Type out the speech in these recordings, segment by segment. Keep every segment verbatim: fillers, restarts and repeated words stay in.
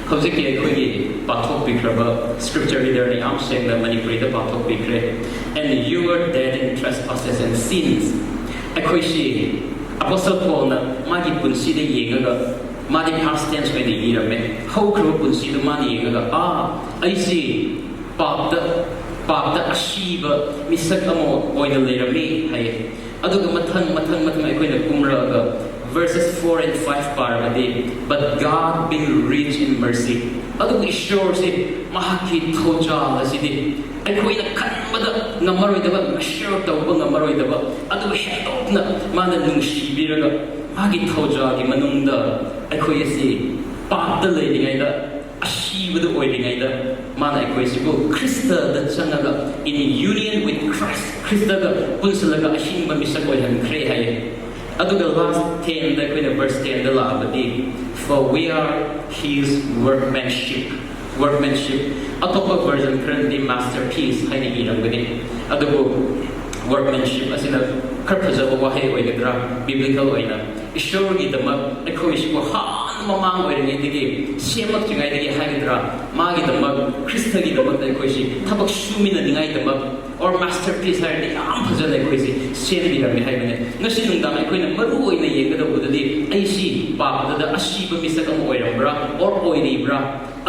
ꯍꯧꯖꯤꯛꯀꯤ ꯑꯩꯈꯣꯏꯒꯤ ꯄꯥꯊꯣꯛꯄꯤꯈ꯭ꯔꯕ scripture reader ꯅ ꯌꯥꯝ ꯁꯦꯡꯅ ꯃꯅꯤꯄꯨꯔꯤꯗ ꯄꯥꯊꯣꯛꯄꯤꯈ꯭ꯔꯦ꯫ "And you were dead in trespasses and sins." ꯑꯩꯈꯣꯏꯁꯤ Apostle Paul ꯅ ꯃꯥꯒꯤ ꯄꯨꯟꯁꯤꯗ ꯌꯦꯡꯉꯒ, ꯃꯥꯗꯤ past tense ꯑꯣꯏꯅ ꯏꯔꯝꯃꯦ꯫ ꯍꯧꯈ꯭ꯔꯕ ꯄꯨꯟꯁꯤꯗꯨ ꯃꯥꯅ ꯌꯦꯡꯉꯒ, "ꯑꯥ, ꯑꯩꯁꯤ ꯄꯥꯞꯇ, ꯄꯥꯞꯇ ꯑꯁꯤꯕ ꯃꯤꯁꯛ ꯑꯃ ꯑꯣꯏꯅ ꯂꯩꯔꯝꯃꯤ" ꯍꯥꯏꯌꯦ꯫ ꯑꯗꯨꯒ ꯃꯊꯪ, ꯃꯊꯪ, ꯃꯊꯪ ꯑꯩꯈꯣꯏꯅ ꯀꯨꯝꯔꯛꯑꯒ verses four and five ꯄꯥꯔꯕꯗꯤ, "But God being rich in mercy." ꯑꯗꯨꯕꯨ ꯏꯁꯣꯔꯁꯤ ꯃꯍꯥꯛꯀꯤ ꯊꯧꯖꯥꯜ ꯑꯁꯤꯗꯤ ꯑꯩꯈꯣꯏꯅ ꯈꯟꯕꯗ ꯉꯝꯃꯔꯣꯏꯗꯕ, measure ꯇꯧꯕ ꯉꯝꯃꯔꯣꯏꯗꯕ, ꯑꯗꯨꯕꯨ ꯍꯦꯟꯗꯣꯛꯅ ꯃꯥꯅ ꯅꯨꯡꯁꯤꯕꯤꯔꯒ, ꯃꯥꯒꯤ ꯊꯧꯖꯥꯜꯒꯤ ꯃꯅꯨꯡꯗ ꯑꯩꯈꯣꯏ ꯑꯁꯤ ꯄꯥꯞꯇ ꯂꯩꯔꯤꯉꯩꯗ, ꯑꯁꯤꯕꯗ ꯑꯣꯏꯔꯤꯉꯩꯗ, ꯃꯥꯅ ꯑꯩꯈꯣꯏꯁꯤꯕꯨ ꯈ꯭ꯔꯤꯁꯇꯗ ꯆꯪꯉꯒ, "In union with Christ," ꯈ꯭ꯔꯤꯁꯇꯒ ꯄꯨꯟꯁꯤꯜꯂꯒ ꯑꯍꯤꯡꯕ ꯃꯤꯁꯛ ꯑꯣꯏꯍꯟꯈ꯭ꯔꯦ ꯍꯥꯏꯌꯦ꯫ ꯑꯗꯨꯒ last ten ꯗ ꯑꯩꯈꯣꯏꯅ verse ten the ꯂꯥꯛꯑꯕꯗꯤ, "For we are his workmanship." Workmanship, ꯑꯇꯣꯞꯄ version ꯈꯔꯗꯤ masterpiece ꯍꯥꯏꯅ ꯏꯔꯝꯒꯅꯤ꯫ ꯑꯗꯨꯕꯨ workmanship ꯑꯁꯤꯅ ꯈꯔ ꯐꯖꯕ ꯋꯥꯍꯩ ꯑꯣꯏꯒꯗ꯭ꯔꯥ, biblical ꯑꯣꯏꯅ? ꯏꯁꯣꯔꯒꯤꯗꯃꯛ ꯑꯩꯈꯣꯏꯁꯤꯕꯨ ꯍꯥꯟꯅ ꯃꯃꯥꯡ ꯑꯣꯏꯔꯤꯉꯩꯗꯒꯤ, ꯁꯦꯝꯂꯛꯇ꯭ꯔꯤꯉꯩꯗꯒꯤ ꯍꯥꯏꯒꯗ꯭ꯔꯥ, ꯃꯥꯒꯤꯗꯃꯛ, ꯈ꯭ꯔꯤꯁꯇꯒꯤꯗꯃꯛꯇ ꯑꯩꯈꯣꯏꯁꯤ ꯊꯕꯛ ꯁꯨꯃꯤꯟꯅꯅꯤꯡꯉꯥꯏꯗꯃꯛ, or masterpiece ꯍꯥꯏꯔꯗꯤ ꯌꯥꯝ ꯐꯖꯅ ꯑꯩꯈꯣꯏꯁꯤ ꯁꯦꯝꯕꯤꯔꯝꯃꯤ ꯍꯥꯏꯕꯅꯦ꯫ ꯉꯁꯤ ꯅꯨꯡꯗꯥꯡ ꯑꯩꯈꯣꯏꯅ ꯃꯔꯨ ꯑꯣꯏꯅ ꯌꯦꯡꯒꯗꯧꯕꯗꯨꯗꯤ, ꯑꯩꯁꯤ ꯄꯥꯞꯇꯗ ꯑꯁꯤꯕ ꯃꯤꯁꯛ ꯑꯃ ꯑꯣꯏꯔꯝꯕ꯭ꯔꯥ, or ꯑꯣꯏꯔꯤꯕ꯭ꯔꯥ?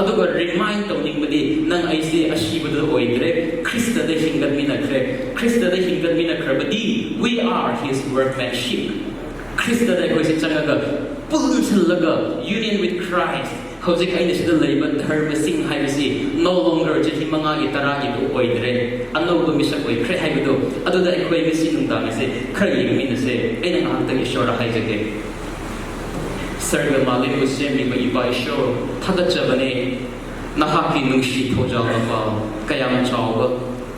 ꯑꯗꯨꯒ remind ꯇꯧꯅꯤꯡꯕꯗꯤ, ꯅꯪ ꯑꯩꯁꯦ ꯑꯁꯤꯕꯗ ꯑꯣꯏꯗ꯭ꯔꯦ, ꯈ꯭ꯔꯤꯁꯇꯗ ꯍꯤꯡꯒꯠꯃꯤꯟꯅꯈ꯭ꯔꯦ꯫ ꯈ꯭ꯔꯤꯁꯇꯗ ꯍꯤꯡꯒꯠꯃꯤꯟꯅꯈ꯭ꯔꯕꯗꯤ, we are his workmanship. ꯈ꯭ꯔꯤꯁꯇꯗ ꯑꯩꯈꯣꯏꯁꯦ ꯆꯪꯉꯒ, ꯄꯨꯟꯁꯤꯜꯂꯒ, union with Christ, ꯍꯧꯖꯤꯛ ꯑꯩꯅ ꯁꯤꯗ ꯂꯩꯕ ꯙꯔꯃꯁꯤꯡ ꯍꯥꯏꯕꯁꯤ no longer ꯆꯍꯤ ꯃꯉꯥꯒꯤ, ꯇꯔꯥꯒꯤꯗꯨ ꯑꯣꯏꯗ꯭ꯔꯦ, ꯑꯅꯧꯕ ꯃꯤꯁꯛ ꯑꯣꯏꯈ꯭ꯔꯦ ꯍꯥꯏꯕꯗꯨ꯫ ꯑꯗꯨꯗ ꯑꯩꯈꯣꯏ ꯉꯁꯤ ꯅꯨꯡꯗꯥꯡ ꯑꯁꯦ ꯈꯔ ꯌꯦꯡꯃꯤꯟꯅꯁꯦ꯫ ꯑꯩꯅ ꯉꯥꯏꯍꯥꯛꯇꯪ ꯏꯁꯣꯔꯗ ꯍꯥꯏꯖꯒꯦ꯫ ꯁꯔꯒ ꯃꯥꯂꯦꯝꯕꯨ ꯁꯦꯝꯕꯤꯕ ꯏꯄꯥ ꯏꯁꯣꯔ, ꯊꯥꯒꯠꯆꯕꯅꯦ꯫ ꯅꯍꯥꯛꯀꯤ ꯅꯨꯡꯁꯤ ꯊꯧꯖꯥꯜ ꯃꯄꯥ ꯀꯌꯥꯝ ꯆꯥꯎꯕ,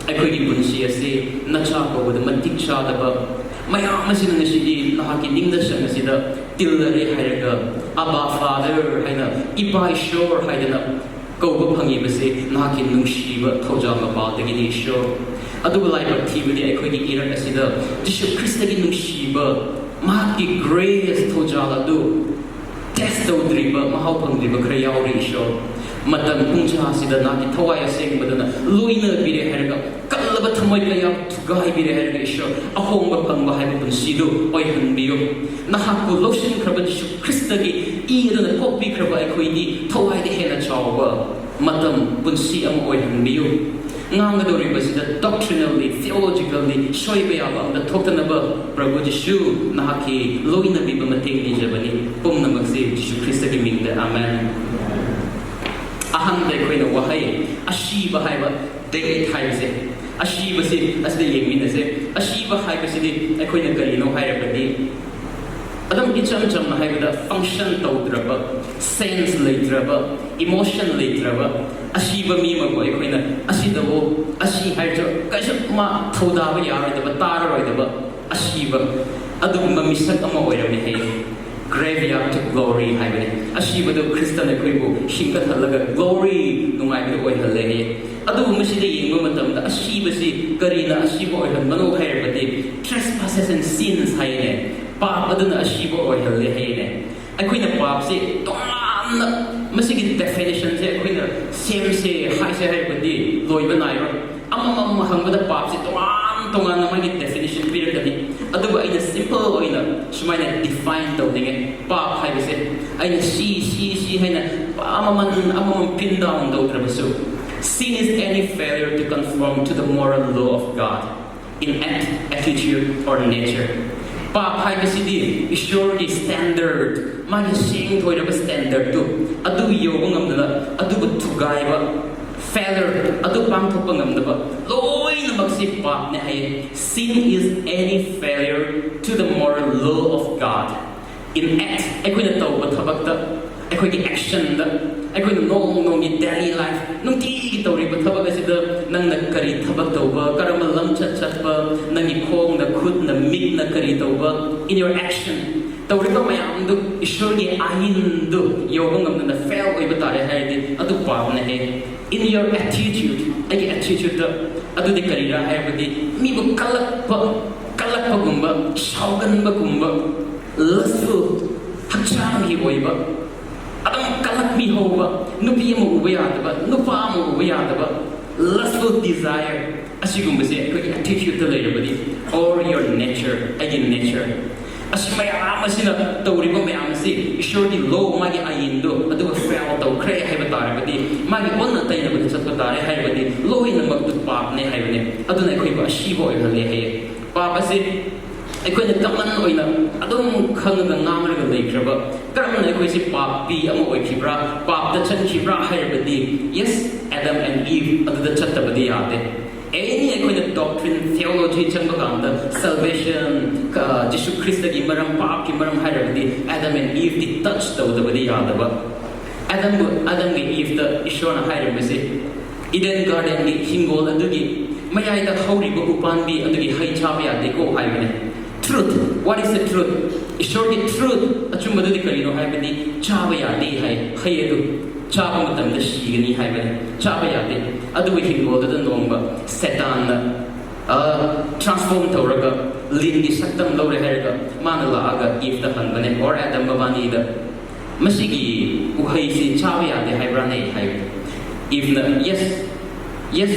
ꯑꯩꯈꯣꯏꯒꯤ ꯄꯨꯟꯁꯤ ꯑꯁꯤ ꯅꯆꯥ ꯀꯧꯕꯗ ꯃꯇꯤꯛ ꯆꯥꯗꯕ ꯃꯌꯥꯝ ꯑꯁꯤꯅ ꯉꯁꯤꯗꯤ ꯅꯍꯥꯛꯀꯤ ꯅꯤꯡꯗ ꯁꯪ ꯑꯁꯤꯗ ꯇꯤꯜꯂꯔꯦ ꯍꯥꯏꯔꯒ, "ꯑꯕꯥ ꯐꯥꯗꯔ" ꯍꯥꯏꯅ, "ꯏꯄꯥ ꯏꯁꯣꯔ" ꯍꯥꯏꯗꯅ ꯀꯧꯕ ꯐꯪꯉꯤꯕꯁꯦ ꯅꯍꯥꯛꯀꯤ ꯅꯨꯡꯁꯤꯕ ꯊꯧꯖꯥꯜ ꯃꯄꯥꯗꯒꯤꯅꯤ, ꯏꯁꯣꯔ꯫ ꯑꯗꯨꯕꯨ ꯂꯥꯏꯕꯛ ꯊꯤꯕꯗꯤ, ꯑꯩꯈꯣꯏꯒꯤ ꯏꯔꯛ ꯑꯁꯤꯗ ꯖꯤꯁꯨ ꯈ꯭ꯔꯤꯁꯇꯒꯤ ꯅꯨꯡꯁꯤꯕ, ꯃꯍꯥꯛꯀꯤ grace ꯊꯧꯖꯥꯜ ꯑꯗꯨ test ꯇꯧꯗ꯭ꯔꯤꯕ, ꯃꯍꯥꯎ ꯐꯪꯗ꯭ꯔꯤꯕ ꯈꯔ ꯌꯥꯎꯔꯤ, ꯏꯁꯣꯔ꯫ ꯃꯇꯝ ꯄꯨꯡꯖꯥꯁꯤꯗ ꯅꯍꯥꯛꯀꯤ ꯊꯋꯥꯏ ꯑꯁꯦꯡꯕꯗꯨꯅ ꯂꯣꯏꯅꯕꯤꯔꯦ ꯍꯥꯏꯔꯒ, ꯀꯜꯂꯕ ꯊꯃꯣꯏ ꯀꯌꯥ ꯊꯨꯒꯥꯏꯕꯤꯔꯦ ꯍꯥꯏꯔꯒ, ꯏꯁꯣꯔ, ꯑꯍꯣꯡꯕ ꯐꯪꯕ ꯍꯥꯏꯕ ꯄꯨꯟꯁꯤꯗꯨ ꯑꯣꯏꯍꯟꯕꯤꯌꯨ꯫ ꯅꯍꯥꯛꯄꯨ ꯂꯧꯁꯤꯟꯈ꯭ꯔꯕ ꯖꯤꯁꯨ ꯈ꯭ꯔꯤꯁꯇꯒꯤ ꯏ ꯑꯗꯨꯅ ꯀꯣꯛꯄꯤꯈ꯭ꯔꯕ ꯑꯩꯈꯣꯏꯗꯤ ꯊꯋꯥꯏꯗ ꯍꯦꯟꯅ ꯆꯥꯎꯕ ꯃꯇꯝ, ꯄꯨꯟꯁꯤ ꯑꯃ ꯑꯣꯏꯍꯟꯕꯤꯌꯨ꯫ ꯉꯥꯡꯒꯗꯧꯔꯤꯕꯁꯤꯗ doctrinally, theologically ꯁꯣꯏꯕ ꯌꯥꯕ ꯑꯝꯇ ꯊꯣꯛꯇꯅꯕ ꯄ꯭ꯔꯚꯨ ꯖꯤꯁꯨ ꯅꯍꯥꯛꯀꯤ ꯂꯣꯏꯅꯕꯤꯕ ꯃꯇꯦꯡ ꯅꯤꯖꯕꯅꯤ꯫ ꯄꯨꯝꯅꯃꯛꯁꯤ ꯖꯤꯁꯨ ꯈ꯭ꯔꯤꯁꯇꯒꯤ ꯃꯤꯡꯗ, ꯑꯃꯦꯟ꯫ ꯑꯍꯥꯟꯕꯗ ꯑꯩꯈꯣꯏꯅ ꯋꯥꯍꯩ ꯑꯁꯤꯕ ꯍꯥꯏꯕ, death ꯍꯥꯏꯕꯁꯦ, ꯑꯁꯤꯕꯁꯤ ꯑꯁꯤꯗ ꯌꯦꯡꯃꯤꯟꯅꯁꯦ꯫ ꯑꯁꯤꯕ ꯍꯥꯏꯕꯁꯤꯗꯤ ꯑꯩꯈꯣꯏꯅ ꯀꯔꯤꯅꯣ ꯍꯥꯏꯔꯕꯗꯤ, ꯑꯗꯨꯝ ꯏꯆꯝ ꯆꯝꯅ ꯍꯥꯏꯕꯗ, function ꯇꯧꯗ꯭ꯔꯕ, sense ꯂꯩꯇ꯭ꯔꯕ, emotion ꯂꯩꯇ꯭ꯔꯕ ꯑꯁꯤꯕ ꯃꯤ ꯑꯃꯕꯨ ꯑꯩꯈꯣꯏꯅ ꯑꯁꯤꯗꯕꯨ, ꯑꯁꯤ ꯍꯥꯏꯔꯁꯨ ꯀꯩꯁꯨ ꯃꯥ ꯊꯧꯗꯥꯕ ꯌꯥꯔꯣꯏꯗꯕ, ꯇꯥꯔꯔꯣꯏꯗꯕ ꯑꯁꯤꯕ, ꯑꯗꯨꯒꯨꯝꯕ ꯃꯤꯁꯛ ꯑꯃ ꯑꯣꯏꯔꯝꯃꯦ ꯍꯥꯏꯌꯦ꯫ Graveyard to glory ꯍꯥꯏꯕꯅꯤ꯫ ꯑꯁꯤꯕꯗꯨ ꯈ꯭ꯔꯤꯁꯇꯅ ꯑꯩꯈꯣꯏꯕꯨ ꯍꯤꯡꯒꯠꯍꯜꯂꯒ glory, ꯅꯨꯡꯉꯥꯏꯕꯗꯨ ꯑꯣꯏꯍꯜꯂꯦ ꯍꯥꯏꯌꯦ꯫ ꯑꯗꯨꯕꯨ ꯃꯁꯤꯗ ꯌꯦꯡꯕ ꯃꯇꯝꯗ ꯑꯁꯤꯕꯁꯤ ꯀꯔꯤꯅ ꯑꯁꯤꯕ ꯑꯣꯏꯍꯟꯕꯅꯣ ꯍꯥꯏꯔꯕꯗꯤ, trespasses and sins ꯍꯥꯏꯌꯦꯅꯦ꯫ ꯄꯥꯞ ꯑꯗꯨꯅ ꯑꯁꯤꯕ ꯑꯣꯏꯍꯜꯂꯦ ꯍꯥꯏꯌꯦꯅꯦ꯫ ꯑꯩꯈꯣꯏꯅ ꯄꯥꯞꯁꯦ ꯇꯣꯉꯥꯟꯅ, ꯃꯁꯤꯒꯤ definitionꯁꯦ ꯑꯩꯈꯣꯏꯅ ꯁꯦꯝꯁꯦ ꯍꯥꯏꯁꯦ ꯍꯥꯏꯔꯕꯗꯤ ꯂꯣꯏꯕ ꯅꯥꯏꯔꯣꯏ꯫ ꯑꯃꯃꯝ ꯍꯪꯕꯗ ꯄꯥꯞꯁꯦ ꯇꯣꯉꯥꯟ ꯇꯣꯉꯥꯟꯅ ꯃꯥꯒꯤ definition ꯄꯤꯔꯛꯀꯅꯤ꯫ ꯑꯗꯨꯕꯨ ꯑꯩꯅ simple ꯑꯣꯏꯅ ꯁꯨꯃꯥꯏꯅ define ꯇꯧꯅꯤꯡꯉꯦ꯫ ꯄꯥꯞ ꯍꯥꯏꯕꯁꯦ ꯑꯩꯅ ꯁꯤ, ꯁꯤ, ꯁꯤ ꯍꯥꯏꯅ ꯑꯃꯃꯝ ꯑꯃꯃꯝ pin down ꯇꯧꯗ꯭ꯔꯕꯁꯨ, sin is any failure to conform to the moral law of God in act, attitude, or nature. ꯄꯥꯞ ꯍꯥꯏꯕꯁꯤꯗꯤ ꯏꯁꯣꯔꯒꯤ standard, ꯃꯥꯒꯤ ꯁꯦꯡꯊꯣꯏꯔꯕ standardꯇꯨ, ꯑꯗꯨ ꯌꯧꯕ ꯉꯝꯗꯅ ꯑꯗꯨꯕꯨ ꯊꯨꯒꯥꯏꯕ, failure, ꯑꯗꯨ ꯄꯥꯡꯊꯣꯛꯄ ꯉꯝꯗꯕ, ꯂꯣꯏꯅꯃꯛꯁꯤ ꯄꯥꯞꯅꯦ ꯍꯥꯏꯌꯦ꯫ Sin is any failure to the moral law of God in act, ꯑꯩꯈꯣꯏꯅ ꯇꯧꯕ ꯊꯕꯛꯇ, ꯑꯩꯈꯣꯏꯒꯤ actionꯗ, ꯑꯩꯈꯣꯏꯅ ꯅꯣꯡ ꯅꯣꯡꯒꯤ daily life, ꯅꯨꯡꯇꯤꯒꯤ ꯇꯧꯔꯤꯕ ꯊꯕꯛ ꯑꯁꯤꯗ ꯅꯪꯅ ꯀꯔꯤ ꯊꯕꯛ ꯇꯧꯕ, ꯀꯔꯝꯕ ꯂꯝꯆꯠ ꯆꯠꯄ, ꯅꯪꯒꯤ ꯈꯣꯡꯅ, ꯈꯨꯠꯅ, ꯃꯤꯠꯅ ꯀꯔꯤ ꯇꯧꯕ, in your action, ꯇꯧꯔꯤꯕ ꯃꯌꯥꯝꯗꯨ ꯏꯁꯣꯔꯒꯤ ꯑꯥꯏꯟꯗꯨ ꯌꯧꯕ ꯉꯝꯗꯅ fail ꯑꯣꯏꯕ ꯇꯥꯔꯦ ꯍꯥꯏꯔꯗꯤ, ꯑꯗꯨ ꯄꯥꯞꯅꯦ ꯍꯥꯏꯌꯦ꯫ In your attitude, ꯑꯩꯒꯤ attitudeꯇ, ꯑꯗꯨꯗꯤ ꯀꯔꯤꯔꯥ ꯍꯥꯏꯔꯕꯗꯤ, ꯃꯤꯕꯨ ꯀꯜꯂꯛꯄ, ꯀꯜꯂꯛꯄꯒꯨꯝꯕ, ꯁꯥꯎꯒꯟꯕꯒꯨꯝꯕ, lustful, ꯍꯛꯆꯥꯡꯒꯤ ꯑꯣꯏꯕ, ꯑꯗꯨꯝ ꯀꯜꯂꯛꯃꯤ ꯍꯧꯕ, ꯅꯨꯄꯤ ꯑꯃ ꯎꯕ ꯌꯥꯗꯕ, ꯅꯨꯄꯥ ꯑꯃ ꯎꯕ ꯌꯥꯗꯕ, lustful desire, ꯑꯁꯤꯒꯨꯝꯕꯁꯦ ꯑꯩꯈꯣꯏꯒꯤ attitudeꯇ ꯂꯩꯔꯕꯗꯤ, or your nature, ꯑꯩꯒꯤ nature, ꯑꯁꯤ ꯃꯌꯥꯝ ꯑꯁꯤꯅ ꯇꯧꯔꯤꯕ ꯃꯌꯥꯝ ꯑꯁꯤ ꯏꯁꯣꯔꯒꯤ law, ꯃꯥꯒꯤ ꯑꯥꯏꯟꯗꯣ ꯑꯗꯨꯒ fail ꯇꯧꯈ꯭ꯔꯦ ꯍꯥꯏꯕ ꯇꯥꯔꯕꯗꯤ, ꯃꯥꯒꯤ ꯑꯣꯟꯅ ꯇꯩꯅꯕꯗ ꯆꯠꯄ ꯇꯥꯔꯦ ꯍꯥꯏꯔꯕꯗꯤ, ꯂꯣꯏꯅꯃꯛꯇꯨ ꯄꯥꯞꯅꯦ ꯍꯥꯏꯕꯅꯦ꯫ ꯑꯗꯨꯅ ꯑꯩꯈꯣꯏꯕꯨ ꯑꯁꯤꯕ ꯑꯣꯏꯍꯜꯂꯦ ꯍꯥꯏꯌꯦ꯫ ꯄꯥꯞ ꯑꯁꯤ ꯑꯩꯈꯣꯏꯅ common ꯑꯣꯏꯅ ꯑꯗꯨꯝ ꯈꯪꯉꯒ ꯉꯥꯡꯂꯒ ꯂꯩꯈ꯭ꯔꯕ, ꯀꯔꯝꯅ ꯑꯩꯈꯣꯏꯁꯦ ꯄꯥꯞꯄꯤ ꯑꯃ ꯑꯣꯏꯈꯤꯕ꯭ꯔꯥ, ꯄꯥꯞꯇ ꯆꯠꯈꯤꯕ꯭ꯔꯥ ꯍꯥꯏꯔꯕꯗꯤ, yes, Adam and Eve ꯑꯗꯨꯗ ꯆꯠꯇꯕꯗꯤ ꯌꯥꯗꯦ꯫ Any ꯑꯩꯈꯣꯏꯅ doctrine, theology ꯆꯪꯕ ꯀꯥꯟꯗ, salvation, ꯀ-, ꯖꯤꯁꯨ ꯈ꯭ꯔꯤꯁꯇꯒꯤ ꯃꯔꯝ, ꯄꯥꯞꯀꯤ ꯃꯔꯝ ꯍꯥꯏꯔꯕꯗꯤ, Adam and Eveꯗꯤ touch ꯇꯧꯗꯕꯗꯤ ꯌꯥꯗꯕ꯫ Adamꯕꯨ, Adamꯒ Eveꯇ ꯏꯁꯣꯔꯅ ꯍꯥꯏꯔꯝꯕꯁꯦ, Eden Gardenꯒꯤ ꯍꯤꯡꯒꯣꯜ ꯑꯗꯨꯒꯤ ꯃꯌꯥꯏꯗ ꯍꯧꯔꯤꯕ ꯎꯄꯥꯝꯕꯤ ꯑꯗꯨꯒꯤ ꯍꯩ ꯆꯥꯕ ꯌꯥꯗꯦꯀꯣ ꯍꯥꯏꯕꯅꯦ꯫ Truth, what is the truth? ꯏꯁꯣꯔꯒꯤ truth, ꯑꯆꯨꯝꯕꯗꯨꯗꯤ ꯀꯔꯤꯅꯣ ꯍꯥꯏꯕꯗꯤ, ꯆꯥꯕ ꯌꯥꯗꯦ ꯍꯥꯏ꯫ ꯍꯩ ꯑꯗꯨ ꯆꯥꯕ ꯃꯇꯝꯗ ꯁꯤꯒꯅꯤ ꯍꯥꯏꯕꯅꯦ꯫ ꯆꯥꯕ ꯌꯥꯗꯦ꯫ ꯑꯗꯨꯕꯨ ꯍꯤꯡꯒꯣꯜꯗꯨꯗ ꯅꯣꯡꯃ ꯁꯦꯇꯥꯟꯅ, ꯑ, transform ꯇꯧꯔꯒ ꯂꯤꯟꯒꯤ ꯁꯛꯇꯝ ꯂꯧꯔꯦ ꯍꯥꯏꯔꯒ, ꯃꯥꯅ ꯂꯥꯛꯑꯒ Eveꯇ ꯍꯪꯕꯅꯦ, or Adam ꯃꯕꯥꯅꯤꯗ, "ꯃꯁꯤꯒꯤ ꯎꯍꯩꯁꯤ ꯆꯥꯕ ꯌꯥꯗꯦ ꯍꯥꯏꯕ꯭ꯔꯥꯅꯦ?" ꯍꯥꯏꯕ꯫ Eveꯅ, "Yes, yes,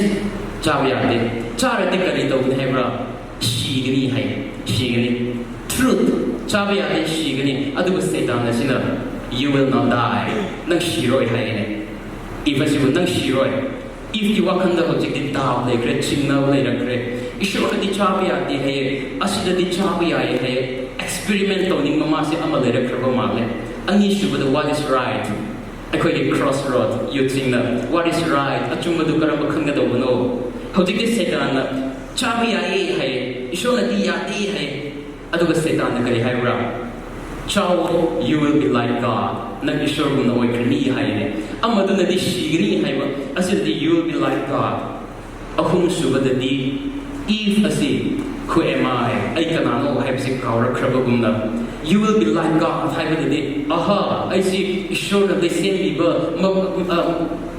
ꯆꯥꯕ ꯌꯥꯗꯦ꯫ ꯆꯥꯔꯗꯤ ꯀꯔꯤ ꯇꯧꯒꯅꯤ ꯍꯥꯏꯕ꯭ꯔꯥ?" "ꯁꯤꯒꯅꯤ" ꯍꯥꯏ꯫ "ꯁꯤꯒꯅꯤ꯫ Truth, ꯆꯥꯕ ꯌꯥꯗꯦ, ꯁꯤꯒꯅꯤ꯫ ꯑꯗꯨꯕꯨ ꯁꯦꯇꯥꯟ ꯑꯁꯤꯅ, 'You will not die, ꯅꯪ ꯁꯤꯔꯣꯏ' ꯍꯥꯏꯒꯅꯤ꯫ Eve ꯑꯁꯤꯕꯨ, "ꯅꯪ ꯁꯤꯔꯣꯏ"꯫ Eveꯀꯤ ꯋꯥꯈꯜꯗ ꯍꯧꯖꯤꯛꯇꯤ doubt ꯂꯩꯈ꯭ꯔꯦ, ꯆꯤꯡꯅꯕ ꯂꯩꯔꯛꯈ꯭ꯔꯦ꯫ ꯏꯁꯣꯔꯅꯗꯤ ꯆꯥꯕ ꯌꯥꯗꯦ ꯍꯥꯏꯌꯦ, ꯑꯁꯤꯗꯗꯤ ꯆꯥꯕ ꯌꯥꯏ ꯍꯥꯏꯌꯦ꯫ Experiment ꯇꯧꯅꯤꯡꯕ ꯃꯥꯁꯦ ꯑꯃ ꯂꯩꯔꯛꯈ꯭ꯔꯕ ꯃꯥꯜꯂꯦ꯫ ꯑꯅꯤꯁꯨꯕꯗ, what is right? ꯑꯩꯈꯣꯏꯒꯤ crossroad youthꯁꯤꯡꯅ, what is right? ꯑꯆꯨꯝꯕꯗꯨ ꯀꯔꯝꯕ ꯈꯟꯒꯗꯧꯕꯅꯣ? ꯍꯧꯖꯤꯛꯇꯤ ꯁꯦꯇꯥꯟꯅ ꯆꯥꯕ ꯌꯥꯏꯌꯦ ꯍꯥꯏꯌꯦ, ꯏꯁꯣꯔꯅꯗꯤ ꯌꯥꯗꯦ ꯍꯥꯏꯌꯦ꯫ ꯑꯗꯨꯒ ꯁꯦꯇꯥꯟꯅ ꯀꯔꯤ ꯍꯥꯏꯕ꯭ꯔꯥ? "ꯆꯥꯎꯑꯣ, you will be like God, ꯅꯪ ꯏꯁꯣꯔꯒꯨꯝꯅ ꯑꯣꯏꯈ꯭ꯔꯅꯤ" ꯍꯥꯏꯌꯦ꯫ ꯑꯃꯗꯨꯅꯗꯤ ꯁꯤꯒꯅꯤ ꯍꯥꯏꯕ, ꯑꯁꯤꯗꯗꯤ "You will be like God"꯫ ꯑꯍꯨꯝꯁꯨꯕꯗꯗꯤ, Eve ꯑꯁꯤ, "Who am I? ꯑꯩ ꯀꯅꯥꯅꯣ?" ꯍꯥꯏꯕꯁꯤ ꯀꯥꯎꯔꯛꯈ꯭ꯔꯕꯒꯨꯝꯅ, "You will be like God" ꯍꯥꯏꯕꯗꯗꯤ, "ꯑꯍꯥ, ꯑꯩꯁꯤ ꯏꯁꯣꯔꯅ ꯂꯩꯁꯦꯝꯕꯤꯕ ꯃ-, ꯑ,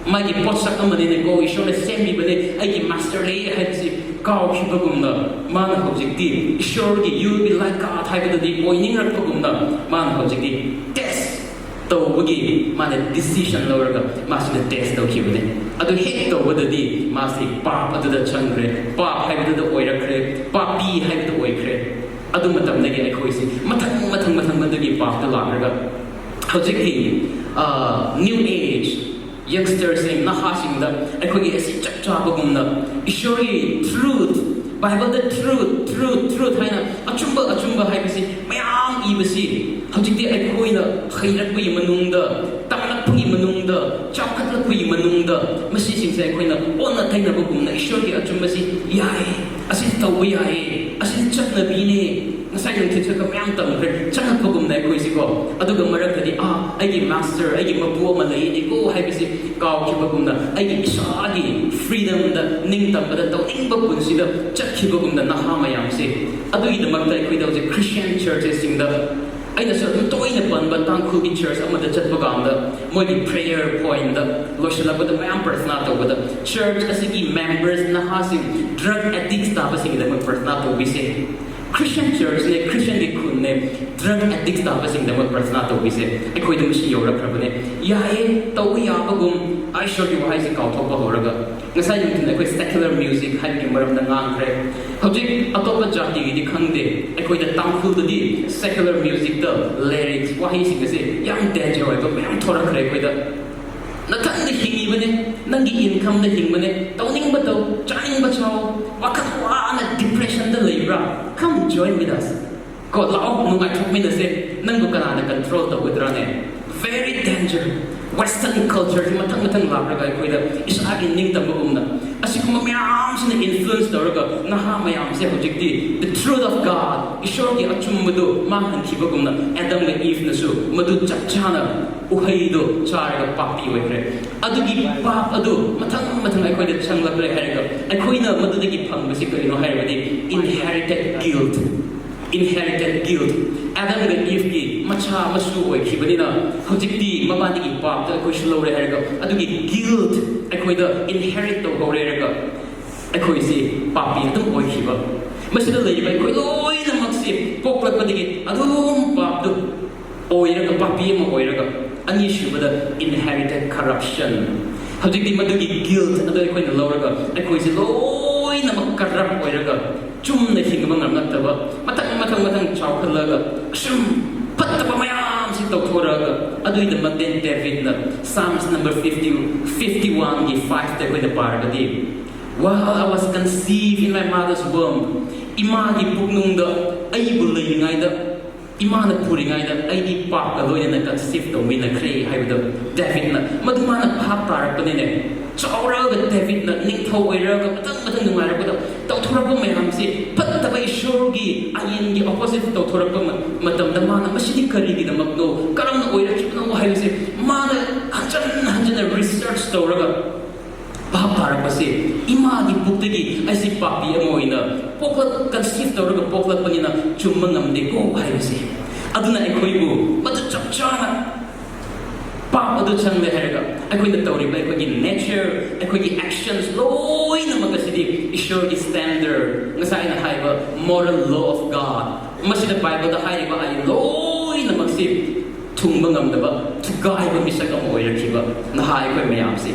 ꯃꯥꯒꯤ ꯄꯣꯠꯁꯛ ꯑꯃꯅꯤꯅꯦꯀꯣ, ꯏꯁꯣꯔꯅ ꯁꯦꯝꯕꯤꯕꯅꯦ, ꯑꯩꯒꯤ master ꯂꯩꯌꯦ" ꯍꯥꯏꯕꯁꯤ ꯀꯥꯎꯈꯤꯕꯒꯨꯝꯅ, ꯃꯥꯅ ꯍꯧꯖꯤꯛꯇꯤ ꯏꯁꯣꯔꯒꯤ "You will be like God" ꯍꯥꯏꯕꯗꯨꯗꯤ ꯑꯣꯏꯅꯤꯡꯂꯛꯄꯒꯨꯝꯅ, ꯃꯥꯅ ꯍꯧꯖꯤꯛꯇꯤ test, ꯇꯧꯕꯒꯤ ꯃꯥꯅ decision ꯂꯧꯔꯒ ꯃꯥꯁꯤꯅ test ꯇꯧꯈꯤꯕꯅꯦ꯫ ꯑꯗꯨ ꯍꯦꯛ ꯇꯧꯕꯗꯗꯤ ꯃꯥꯁꯤ ꯄꯥꯞ ꯑꯗꯨꯗ ꯆꯪꯈ꯭ꯔꯦ, ꯄꯥꯞ ꯍꯥꯏꯕꯗꯨꯗ ꯑꯣꯏꯔꯛꯈ꯭ꯔꯦ, ꯄꯥꯄꯤ ꯍꯥꯏꯕꯗꯨ ꯑꯣꯏꯈ꯭ꯔꯦ꯫ ꯑꯗꯨ ꯃꯇꯝꯗꯒꯤ ꯑꯩꯈꯣꯏꯁꯤ ꯃꯊꯪ ꯃꯊꯪ ꯃꯊꯪ ꯃꯗꯨꯒꯤ ꯄꯥꯞꯇ ꯂꯥꯛꯂꯒ ꯍꯧꯖꯤꯛꯀꯤ new age youngsterꯁꯤꯡ, ꯅꯍꯥꯁꯤꯡꯗ ꯑꯩꯈꯣꯏꯒꯤ ꯑꯁꯤ ꯆꯞ ꯆꯥꯕꯒꯨꯝꯅ ꯏꯁꯣꯔꯒꯤ truth, Bibleꯗ truth, truth, truth ꯍꯥꯏꯅ ꯑꯆꯨꯝꯕ, ꯑꯆꯨꯝꯕ ꯍꯥꯏꯕꯁꯤ ꯃꯌꯥꯝ ꯏꯕꯁꯤ ꯍꯧꯖꯤꯛꯇꯤ ꯑꯩꯈꯣꯏꯅ ꯍꯩꯔꯛꯄꯒꯤ ꯃꯅꯨꯡꯗ, ꯇꯝꯂꯛꯄꯒꯤ ꯃꯅꯨꯡꯗ, ꯆꯥꯎꯈꯠꯂꯛꯄꯒꯤ ꯃꯅꯨꯡꯗ ꯃꯁꯤꯁꯤꯡꯁꯦ ꯑꯩꯈꯣꯏꯅ ꯑꯣꯟꯅ ꯇꯩꯅꯕꯒꯨꯝꯅ ꯏꯁꯣꯔꯒꯤ ꯑꯆꯨꯝꯕꯁꯤ ꯌꯥꯏ, ꯑꯁꯤ ꯇꯧꯕ ꯌꯥꯏ, ꯑꯁꯤ ꯆꯠꯅꯕꯤꯅꯦ, ꯉꯁꯥꯏ ꯅꯨꯡꯊꯤꯜ ꯆꯠꯄ ꯃꯌꯥꯝ ꯇꯝꯈ꯭ꯔꯦ, ꯆꯪꯉꯛꯄꯒꯨꯝꯅ ꯑꯩꯈꯣꯏꯁꯤꯀꯣ꯫ ꯑꯗꯨꯒ ꯃꯔꯛꯇꯗꯤ ꯑꯥ, ꯑꯩꯒꯤ master, ꯑꯩꯒꯤ ꯃꯄꯨ ꯑꯃ ꯂꯩꯅꯦꯀꯣ ꯍꯥꯏꯕꯁꯤ ꯀꯥꯎꯈꯤꯕꯒꯨꯝꯅ ꯑꯩꯒꯤ ꯏꯁꯥꯒꯤ freedomꯗ, ꯅꯤꯡꯇꯝꯕꯗ, ꯇꯧꯅꯤꯡꯕ ꯄꯨꯟꯁꯤꯗ ꯆꯠꯈꯤꯕꯒꯨꯝꯅ ꯅꯍꯥ ꯃꯌꯥꯝꯁꯦ꯫ ꯑꯗꯨꯒꯤꯗꯃꯛꯇ ꯑꯩꯈꯣꯏꯗ ꯍꯧꯖꯤꯛ Christian churchesꯁꯤꯡꯗ ꯑꯩꯅꯁꯨ ꯑꯗꯨꯝ ꯇꯣꯏꯅ ꯄꯟꯕ ꯇꯥꯡꯈꯨꯜꯒꯤ church ꯑꯃꯗ ꯆꯠꯄ ꯀꯥꯟꯗ ꯃꯣꯏꯒꯤ prayer pointꯇ ꯂꯣꯏꯁꯤꯜꯂꯛꯄꯗ ꯃꯌꯥꯝ ꯄ꯭ꯔꯊꯅꯥ ꯇꯧꯕꯗ church ꯑꯁꯤꯒꯤ members ꯅꯍꯥꯁꯤꯡ drug addicts ꯇꯥꯕꯁꯤꯡꯒꯤꯗꯃꯛ ꯄ꯭ꯔꯊꯅꯥ ꯇꯧꯕꯤꯁꯦ꯫ Christian churchꯅꯦ, Christianꯒꯤ ꯈꯨꯟꯅꯦ, drug addicts ꯇꯥꯕꯁꯤꯡꯒꯤꯗꯃꯛ ꯄ꯭ꯔꯊꯅꯥ ꯇꯧꯕꯤꯁꯦ꯫ ꯑꯩꯈꯣꯏꯗ ꯃꯁꯤ ꯌꯧꯔꯛꯈ꯭ꯔꯕꯅꯦ꯫ ꯌꯥꯏꯌꯦ, ꯇꯧꯕ ꯌꯥꯕꯒꯨꯝ, ꯏꯁꯣꯔꯒꯤ ꯋꯥꯍꯩꯁꯤ ꯀꯥꯎꯊꯣꯛꯄ ꯍꯧꯔꯒ ꯉꯁꯥꯏ ꯅꯨꯡꯊꯤꯜ ꯑꯩꯈꯣꯏ secular music ꯍꯥꯏꯕꯒꯤ ꯃꯔꯝꯗ ꯉꯥꯡꯈ꯭ꯔꯦ꯫ ꯍꯧꯖꯤꯛ ꯑꯇꯣꯞꯄ ꯖꯥꯇꯤꯒꯤꯗꯤ ꯈꯪꯗꯦ, ꯑꯩꯈꯣꯏꯗ ꯇꯥꯡꯈꯨꯜꯗꯗꯤ secular musicꯇ lyrics, ꯋꯥꯍꯩꯁꯤꯡ ꯑꯁꯦ ꯌꯥꯝ danger ꯑꯣꯏꯕ ꯃꯌꯥꯝ ꯊꯣꯔꯛꯈ꯭ꯔꯦ ꯑꯩꯈꯣꯏꯗ꯫ ꯅꯊꯟꯗ ꯍꯤꯡꯉꯤꯕꯅꯦ, ꯅꯪꯒꯤ incomeꯗ ꯍꯤꯡꯕꯅꯦ, ꯇꯧꯅꯤꯡꯕ ꯇꯧ, ꯆꯥꯅꯤꯡꯕ ꯆꯥꯎ, ꯋꯥꯈꯜ ꯋꯥꯅ depressionꯗ ꯂꯩꯕ꯭ꯔꯥ? Come join with us. ꯀꯣ, ꯂꯥꯛꯑꯣ, ꯅꯨꯡꯉꯥꯏꯊꯣꯛꯃꯤꯟꯅꯁꯦ꯫ ꯅꯪꯕꯨ ꯀꯅꯥꯅ control ꯇꯧꯒꯗ꯭ꯔꯥꯅꯦ? Very danger. Western cultureꯁꯤ ꯃꯊꯪ ꯃꯊꯪ ꯂꯥꯛꯂꯒ ꯑꯩꯈꯣꯏꯗ ꯏꯁꯥꯒꯤ ꯅꯤꯡꯇꯝꯕꯒꯨꯝꯅ ꯑꯁꯤꯒꯨꯝꯕ ꯃꯌꯥꯝꯁꯤꯅ influence ꯇꯧꯔꯒ ꯅꯍꯥ ꯃꯌꯥꯝꯁꯦ ꯍꯧꯖꯤꯛꯇꯤ the truth of God, ꯏꯁꯣꯔꯒꯤ ꯑꯆꯨꯝꯕꯗꯨ ꯃꯥꯡꯍꯟꯈꯤꯕꯒꯨꯝꯅ ꯑꯦꯗꯝꯒ ꯏꯚꯅꯁꯨ ꯃꯗꯨ ꯆꯞ ꯆꯥꯅ ꯎꯍꯩꯗꯣ ꯆꯥꯔꯒ ꯄꯥꯄꯤ ꯑꯣꯏꯈ꯭ꯔꯦ꯫ ꯑꯗꯨꯒꯤ ꯄꯥꯞ ꯑꯗꯨ ꯃꯊꯪ ꯃꯊꯪ ꯑꯩꯈꯣꯏꯗ ꯆꯪꯂꯛꯂꯦ ꯍꯥꯏꯔꯒ ꯑꯩꯈꯣꯏꯅ ꯃꯗꯨꯗꯒꯤ ꯐꯪꯕꯁꯤ ꯀꯔꯤꯅꯣ ꯍꯥꯏꯔꯕꯗꯤ inherited guilt. Inherited guilt. ꯑꯦꯗꯝꯒ ꯏꯚꯀꯤ ꯃꯆꯥ ꯃꯁꯨ ꯑꯣꯏꯈꯤꯕꯅꯤꯅ ꯍꯧꯖꯤꯛꯇꯤ ꯃꯕꯥꯅꯤꯒꯤ ꯄꯥꯞꯇ ꯑꯩꯈꯣꯏꯁꯨ ꯂꯧꯔꯦ ꯍꯥꯏꯔꯒ ꯑꯗꯨꯒꯤ guilt ꯑꯩꯈꯣꯏꯗ inherit ꯇꯧꯍꯧꯔꯦ ꯍꯥꯏꯔꯒ ꯑꯩꯈꯣꯏꯁꯤ ꯄꯥꯄꯤ ꯑꯗꯨꯝ ꯑꯣꯏꯈꯤꯕ꯫ ꯃꯁꯤꯗ ꯂꯩꯔꯤꯕ ꯑꯩꯈꯣꯏ ꯂꯣꯏꯅꯃꯛꯁꯤ ꯄꯣꯛꯂꯛꯄꯗꯒꯤ ꯑꯗꯨꯝ ꯄꯥꯞꯇꯨ ꯑꯣꯏ꯫ ꯄꯥꯄꯤ ꯑꯃ ꯑꯣꯏꯔꯒ, ꯑꯅꯤꯁꯨꯕꯗ inherited corruption꯫ ꯍꯧꯖꯤꯛꯇꯤ ꯃꯗꯨꯒꯤ guilt ꯑꯗꯨ ꯑꯩꯈꯣꯏꯅ ꯂꯧꯔꯒ ꯑꯩꯈꯣꯏꯁꯦ ꯂꯣꯏꯅꯃꯛ corrupt ꯑꯣꯏꯔꯒ ꯆꯨꯝꯅ ꯍꯤꯡꯕ ꯉꯝꯂꯛꯇꯕ, ꯃꯊꯪ ꯃꯊꯪ ꯃꯊꯪ ꯆꯥꯎꯈꯠꯂꯒ ꯑꯁꯨꯝ ꯐꯠꯇꯕ ꯃꯌꯥꯝꯁꯤ ꯇꯧꯊꯣꯔꯛꯑꯒ, ꯑꯗꯨꯒꯤꯗꯃꯛꯇ ꯗꯦꯕꯤꯠꯅ Psalms number fifty, fifty-one ꯒꯤ five ꯇ ꯑꯩꯈꯣꯏꯅ ꯄꯥꯔꯒꯗꯤ, "While I was conceived in my mother's womb," ꯏꯃꯥꯒꯤ ꯄꯨꯛꯅꯨꯡꯗ ꯑꯩꯕꯨ ꯂꯩꯔꯤꯉꯩꯗ, ꯏꯃꯥꯅ ꯄꯨꯔꯤꯉꯩꯗ ꯑꯩꯗꯤ ꯄꯥꯞꯀ ꯂꯣꯏꯅꯅ conceive ꯇꯧꯃꯤꯟꯅꯈ꯭ꯔꯦ ꯍꯥꯏꯕꯗꯣ ꯗꯦꯕꯤꯠꯅ ꯃꯗꯨ ꯃꯥꯅ ꯚꯥꯞ ꯇꯥꯔꯛꯄꯅꯤꯅꯦ꯫ ꯆꯥꯎꯔꯛꯑꯒ ꯗꯦꯕꯤꯠꯅ ꯅꯤꯡꯊꯧ ꯑꯣꯏꯔꯛꯑꯒ ꯃꯊꯪ ꯃꯊꯪ ꯅꯨꯡꯉꯥꯏꯔꯛꯄꯗ ꯇꯧꯊꯣꯔꯛꯄ ꯃꯌꯥꯝꯁꯤ ꯐꯠꯇꯕ ꯏꯁꯣꯔꯒꯤ ꯑꯥꯏꯟꯒꯤ opposite ꯇꯧꯊꯣꯔꯛꯄ ꯃ-, ꯃꯇꯝꯗ ꯃꯥꯅ ꯃꯁꯤꯗꯤ ꯀꯔꯤꯒꯤꯗꯃꯛꯅꯣ, ꯀꯔꯝꯅ ꯑꯣꯏꯔꯛꯈꯤꯕꯅꯣ ꯍꯥꯏꯕꯁꯦ ꯃꯥꯅ ꯍꯟꯖꯟ ꯍꯟꯖꯟꯅ research ꯇꯧꯔꯒ ꯚꯥꯞ ꯇꯥꯔꯛꯄꯁꯦ, ꯏꯃꯥꯒꯤ ꯄꯨꯛꯇꯒꯤ ꯑꯩꯁꯦ ꯄꯥꯄꯤ ꯑꯃ ꯑꯣꯏꯅ ꯄꯣꯛꯂꯛ-, conceive ꯇꯧꯔꯒ ꯄꯣꯛꯂꯛꯄꯅꯤꯅ ꯆꯨꯝꯕ ꯉꯝꯗꯦꯀꯣ ꯍꯥꯏꯕꯁꯦ꯫ ꯑꯗꯨꯅ ꯑꯩꯈꯣꯏꯕꯨ ꯃꯗꯨ ꯆꯞ ꯆꯥꯅ ꯄꯥꯞ ꯑꯗꯨ ꯆꯪꯂꯦ ꯍꯥꯏꯔꯒ ꯑꯩꯈꯣꯏꯅ ꯇꯧꯔꯤꯕ ꯑꯩꯈꯣꯏꯒꯤ nature, ꯑꯩꯈꯣꯏꯒꯤ actions ꯂꯣꯏꯅꯃꯛ ꯑꯁꯤꯗꯤ ꯏꯁꯣꯔꯒꯤ standard, ꯉꯁꯥꯏ ꯑꯩꯅ ꯍꯥꯏꯕ moral law of God, ꯃꯁꯤꯗ Bible ꯗ ꯍꯥꯏꯔꯤꯕ ꯑꯥꯏꯟ ꯂꯣꯏꯅꯃꯛꯁꯤ ꯊꯨꯡꯕ ꯉꯝꯗꯕ, ꯊꯨꯒꯥꯏꯕ ꯃꯤꯁꯛ ꯑꯃ ꯑꯣꯏꯔꯛꯈꯤꯕ ꯅꯍꯥ ꯑꯩꯈꯣꯏ ꯃꯌꯥꯝꯁꯦ꯫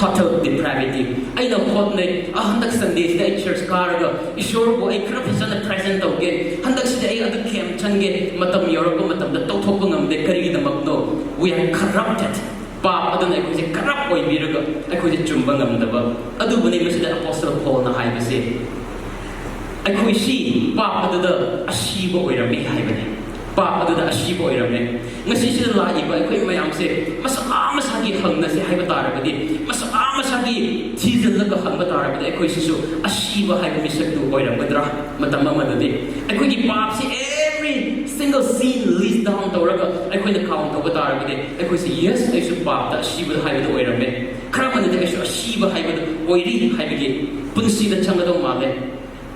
Total depravity꯫ ꯑꯩꯅ ꯍꯣꯠꯅꯩ, "ꯑ, ꯍꯟꯗꯛ Sunday ꯁꯤꯗ ꯑꯩ church ꯀꯥꯔꯒ ꯏꯁꯣꯔꯕꯨ ꯑꯩ ꯈꯔ ꯐꯖꯅ present ꯇꯧꯒꯦ, ꯍꯟꯗꯛꯁꯤꯗꯤ ꯑꯩ ꯑꯗꯨ camp ꯆꯪꯒꯦ", ꯃꯇꯝ ꯌꯧꯔꯛꯄ ꯃꯇꯝꯗ ꯇꯧꯊꯣꯛꯄ ꯉꯝꯗꯦ꯫ ꯀꯔꯤꯒꯤꯗꯃꯛꯅꯣ? We are corrupted꯫ ꯄꯥꯞ ꯑꯗꯨꯅ ꯑꯩꯈꯣꯏꯁꯦ corrupt ꯑꯣꯏꯕꯤꯔꯒ ꯑꯩꯈꯣꯏꯁꯦ ꯆꯨꯝꯕ ꯉꯝꯗꯕ꯫ ꯑꯗꯨꯕꯨꯅꯤ ꯃꯁꯤꯗ Apostle Paul ꯅ ꯍꯥꯏꯕꯁꯦ, ꯑꯩꯈꯣꯏꯁꯤ ꯄꯥꯞ ꯑꯗꯨꯗ ꯑꯁꯤꯕ ꯑꯣꯏꯔꯝꯃꯤ ꯍꯥꯏꯕꯅꯤ꯫ ꯄꯥꯞ ꯑꯗꯨꯗ ꯑꯁꯤꯕ ꯑꯣꯏꯔꯝꯃꯦ꯫ ꯉꯁꯤꯁꯤꯗ ꯂꯥꯛꯏꯕ ꯑꯩꯈꯣꯏ ꯃꯌꯥꯝꯁꯦ ꯃꯁꯥ ꯃꯁꯥꯒꯤ ꯍꯪꯅꯁꯦ ꯍꯥꯏꯕ ꯇꯥꯔꯕꯗꯤ, ꯃꯁꯥ ꯃꯁꯥꯒꯤ ꯊꯤꯖꯤꯜꯂꯒ ꯍꯪꯕ ꯇꯥꯔꯕꯗꯤ, ꯑꯩꯈꯣꯏꯁꯤꯁꯨ ꯑꯁꯤꯕ ꯍꯥꯏꯕ ꯃꯤꯁꯛꯇꯨ ꯑꯣꯏꯔꯝꯒꯗ꯭ꯔꯥ? ꯃꯇꯝ ꯑꯃꯗꯗꯤ ꯑꯩꯈꯣꯏꯒꯤ ꯄꯥꯞꯁꯤ every single sin list down ꯇꯧꯔꯒ ꯑꯩꯈꯣꯏꯅ count ꯇꯧꯕ ꯇꯥꯔꯕꯗꯤ, ꯑꯩꯈꯣꯏꯁꯤ, "Yes, ꯑꯩꯁꯨ ꯄꯥꯞꯇ ꯑꯁꯤꯕ ꯍꯥꯏꯕꯗꯨ ꯑꯣꯏꯔꯝꯃꯦ꯫ ꯈꯔ ꯑꯃꯅꯗꯤ ꯑꯩꯁꯨ ꯑꯁꯤꯕ ꯍꯥꯏꯕꯗꯨ ꯑꯣꯏꯔꯤ" ꯍꯥꯏꯕꯒꯤ ꯄꯨꯟꯁꯤꯗ ꯆꯪꯒꯗꯧ ꯃꯥꯜꯂꯦ꯫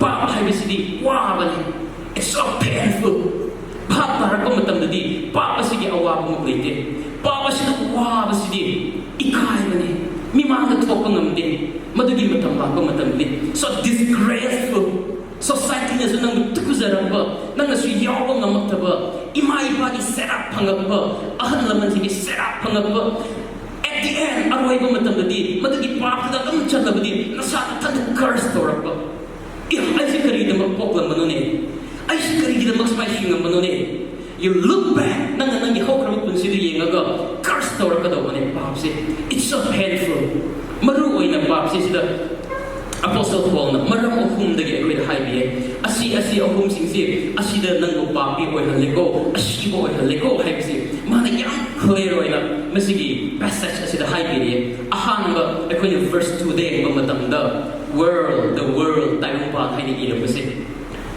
ꯄꯥꯞ ꯍꯥꯏꯕꯁꯤꯗꯤ ꯋꯥꯕꯅꯤ꯫ It's so painful꯫ ꯚꯥꯞ ꯇꯥꯔꯛꯄ ꯃꯇꯝꯗꯗꯤ ꯄꯥꯞ ꯑꯁꯤꯒꯤ ꯑꯋꯥꯕꯃꯛ ꯂꯩꯇꯦ꯫ ꯄꯥꯞ ꯑꯁꯤꯅ ꯋꯥꯕꯁꯤꯗꯤ ꯏꯀꯥꯏꯕꯅꯤ, ꯃꯤꯃꯥꯡꯗ ꯊꯣꯛꯄ ꯉꯝꯗꯦ꯫ ꯃꯗꯨꯒꯤ ꯃꯇꯝ ꯂꯥꯛꯄ ꯃꯇꯝꯗꯗꯤ so disgraceful, society ꯅꯁꯨ ꯅꯪꯕꯨ ꯇꯨꯀꯨꯖꯔꯛꯄ, ꯅꯪꯅꯁꯨ ꯌꯥꯎꯕ ꯉꯝꯃꯛꯇꯕ, ꯏꯃꯥ ꯏꯄꯥꯒꯤ ꯁꯦꯔꯥꯞ ꯐꯪꯉꯛꯄ, ꯑꯍꯜ ꯂꯃꯟꯁꯤꯡꯒꯤ ꯁꯦꯔꯥꯞ ꯐꯪꯉꯛꯄ, at the end, ꯑꯔꯣꯏꯕ ꯃꯇꯝꯗꯗꯤ ꯃꯗꯨꯒꯤ ꯄꯥꯞꯇꯨꯗ ꯑꯗꯨꯝ ꯆꯠꯂꯕꯗꯤ ꯅꯁꯥ ꯅꯊꯟꯗ ꯀꯔꯁ ꯇꯧꯔꯛꯄ꯫ "ꯑꯦ, ꯑꯩꯁꯦ ꯀꯔꯤꯒꯤꯗꯃꯛ ꯄꯣꯛꯂꯝꯕꯅꯣꯅꯦ? ꯑꯩꯁꯦ ꯀꯔꯤꯒꯤꯗꯃꯛ ꯁꯨꯃꯥꯏꯅ ꯍꯤꯡꯉꯝꯕꯅꯣꯅꯦ?" You look back, ꯅꯪꯅ ꯅꯪꯒꯤ ꯍꯧꯈ꯭ꯔꯕ ꯄꯨꯟꯁꯤꯗꯨ ꯌꯦꯡꯉꯒ ꯀꯔꯁ ꯇꯧꯔꯛꯀꯗꯧꯕꯅꯦ ꯄꯥꯞꯁꯦ꯫ It's so painful. ꯃꯔꯨ ꯑꯣꯏꯅ ꯄꯥꯞꯁꯦ ꯁꯤꯗ ꯑꯄꯣꯁꯇꯜ ꯄꯣꯜꯅ ꯃꯔꯝ ꯑꯍꯨꯝꯗꯒꯤ ꯑꯩꯈꯣꯏꯗ ꯍꯥꯏꯕꯤꯌꯦ꯫ "ꯑꯁꯤ, ꯑꯁꯤ ꯑꯍꯨꯝꯁꯤꯡꯁꯦ, ꯑꯁꯤꯗ ꯅꯪꯕꯨ ꯄꯥꯄꯤ ꯑꯣꯏꯍꯜꯂꯦꯀꯣ, ꯑꯁꯤꯕ ꯑꯣꯏꯍꯜꯂꯦꯀꯣ" ꯍꯥꯏꯕꯁꯤ ꯃꯥꯅ ꯌꯥꯝ ꯀ꯭ꯂꯤꯌꯥꯔ ꯑꯣꯏꯅ ꯃꯁꯤꯒꯤ ꯄꯦꯁꯦꯖ ꯑꯁꯤꯗ ꯍꯥꯏꯕꯤꯔꯤꯌꯦ꯫ ꯑꯍꯥꯟꯕ, ꯑꯩꯈꯣꯏꯅ ꯚꯔꯁ ꯇꯨꯗ ꯌꯦꯡꯕ ꯃꯇꯝꯗ, "World, the world," ꯇꯥꯏꯕꯪꯄꯥꯟ ꯍꯥꯏꯅ ꯏꯔꯝꯕꯁꯦ,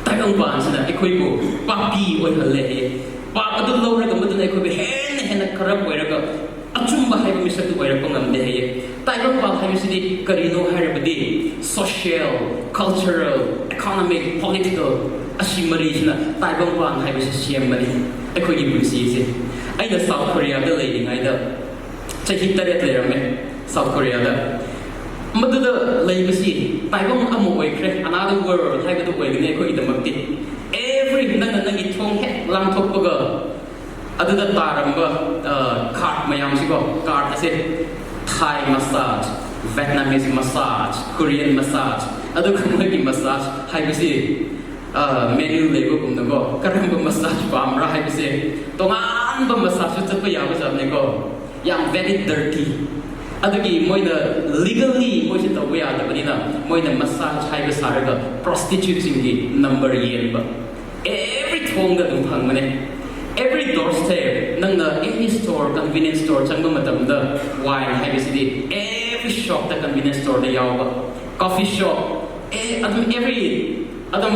ꯇꯥꯏꯕꯪꯄꯥꯟꯁꯤꯅ ꯑꯩꯈꯣꯏꯕꯨ ꯄꯥꯄꯤ ꯑꯣꯏꯍꯜꯂꯦ ꯍꯥꯏꯌꯦ꯫ ꯄꯥꯞ ꯑꯗꯨ ꯂꯧꯔꯒ ꯃꯗꯨꯅ ꯑꯩꯈꯣꯏꯕꯨ ꯍꯦꯟꯅ ꯍꯦꯟꯅ ꯀꯔꯞ ꯑꯣꯏꯔꯒ ꯑꯆꯨꯝꯕ ꯍꯥꯏꯕ ꯃꯤꯁꯛꯇꯨ ꯑꯣꯏꯔꯛꯄ ꯉꯝꯗꯦ ꯍꯥꯏꯌꯦ꯫ ꯇꯥꯏꯕꯪꯄꯥꯟ ꯍꯥꯏꯕꯁꯤꯗꯤ ꯀꯔꯤꯅꯣ ꯍꯥꯏꯔꯕꯗꯤ, social, cultural, economic, political, ꯑꯁꯤ ꯃꯔꯤꯁꯤꯅ ꯇꯥꯏꯕꯪꯄꯥꯟ ꯍꯥꯏꯕꯁꯤ ꯁꯦꯝꯕꯅꯤ ꯑꯩꯈꯣꯏꯒꯤ ꯄꯨꯟꯁꯤꯁꯦ꯫ ꯑꯩꯅ ꯁꯥꯎꯠ ꯀꯣꯔꯤꯌꯥꯗ ꯂꯩꯔꯤꯉꯩꯗ ꯆꯍꯤ ꯇꯔꯦꯠ ꯂꯩꯔꯝꯃꯦ ꯁꯥꯎꯠ ꯀꯣꯔꯤꯌꯥꯗ꯫ ꯃꯗꯨꯗ ꯂꯩꯕꯁꯤ ꯇꯥꯏꯕꯪ ꯑꯃ ꯑꯣꯏꯈ꯭ꯔꯦ, another world ꯍꯥꯏꯕꯗꯨ ꯑꯣꯏꯒꯅꯤ ꯑꯩꯈꯣꯏꯒꯤꯗꯃꯛꯇꯤ꯫ Every, ꯅꯪꯅ ꯅꯪꯒꯤ ꯊꯣꯡ ꯍꯦꯛ ꯂꯥꯟꯊꯣꯛꯄꯒ, ꯑꯗꯨꯗ ꯇꯥꯔꯝꯕ ꯀꯥꯔꯠ ꯃꯌꯥꯝꯁꯤꯀꯣ, ꯀꯥꯔꯠ ꯑꯁꯦ Thai massage, Vietnamese massage, Korean massage, ꯑꯗꯨꯒ ꯃꯣꯏꯒꯤ ꯃꯁꯥꯖ ꯍꯥꯏꯕꯁꯤ ꯃꯦꯅ꯭ꯌꯨ ꯂꯩꯕꯒꯨꯝꯅꯀꯣ, ꯀꯔꯝꯕ ꯃꯁꯥꯖ ꯄꯥꯝꯕ꯭ꯔꯥ ꯍꯥꯏꯕꯁꯦ, ꯇꯣꯉꯥꯟꯕ ꯃꯁꯥꯖꯁꯨ ꯆꯠꯄ ꯌꯥꯕ ꯖꯥꯠꯅꯦꯀꯣ꯫ ꯌꯥꯝ very dirty꯫ ꯑꯗꯨꯒꯤ ꯃꯣꯏꯅ ꯂꯤꯒꯜꯂꯤ ꯃꯣꯏꯁꯦ ꯇꯧꯕ ꯌꯥꯗꯕꯅꯤꯅ, ꯃꯣꯏꯅ ꯃꯁꯥꯖ ꯍꯥꯏꯕ ꯁꯥꯔꯒ ꯄ꯭ꯔꯣꯁꯇꯤꯇ꯭ꯌꯨꯠꯁꯤꯡꯒꯤ ꯅꯝꯕꯔ ꯌꯦꯟꯕ꯫ Every ꯊꯣꯡꯗ ꯑꯗꯨꯝ ꯐꯪꯕꯅꯦ꯫ Every doorstep, ꯅꯪꯅ any store, convenience store ꯆꯪꯕ ꯃꯇꯝꯗ ꯋꯥꯏꯟ ꯍꯥꯏꯕꯁꯤꯗꯤ every shopꯇ, convenience storeꯗ ꯌꯥꯎꯕ꯫ Coffee shop, ꯑꯦ, ꯑꯗꯨꯝ every, ꯑꯗꯨꯝ,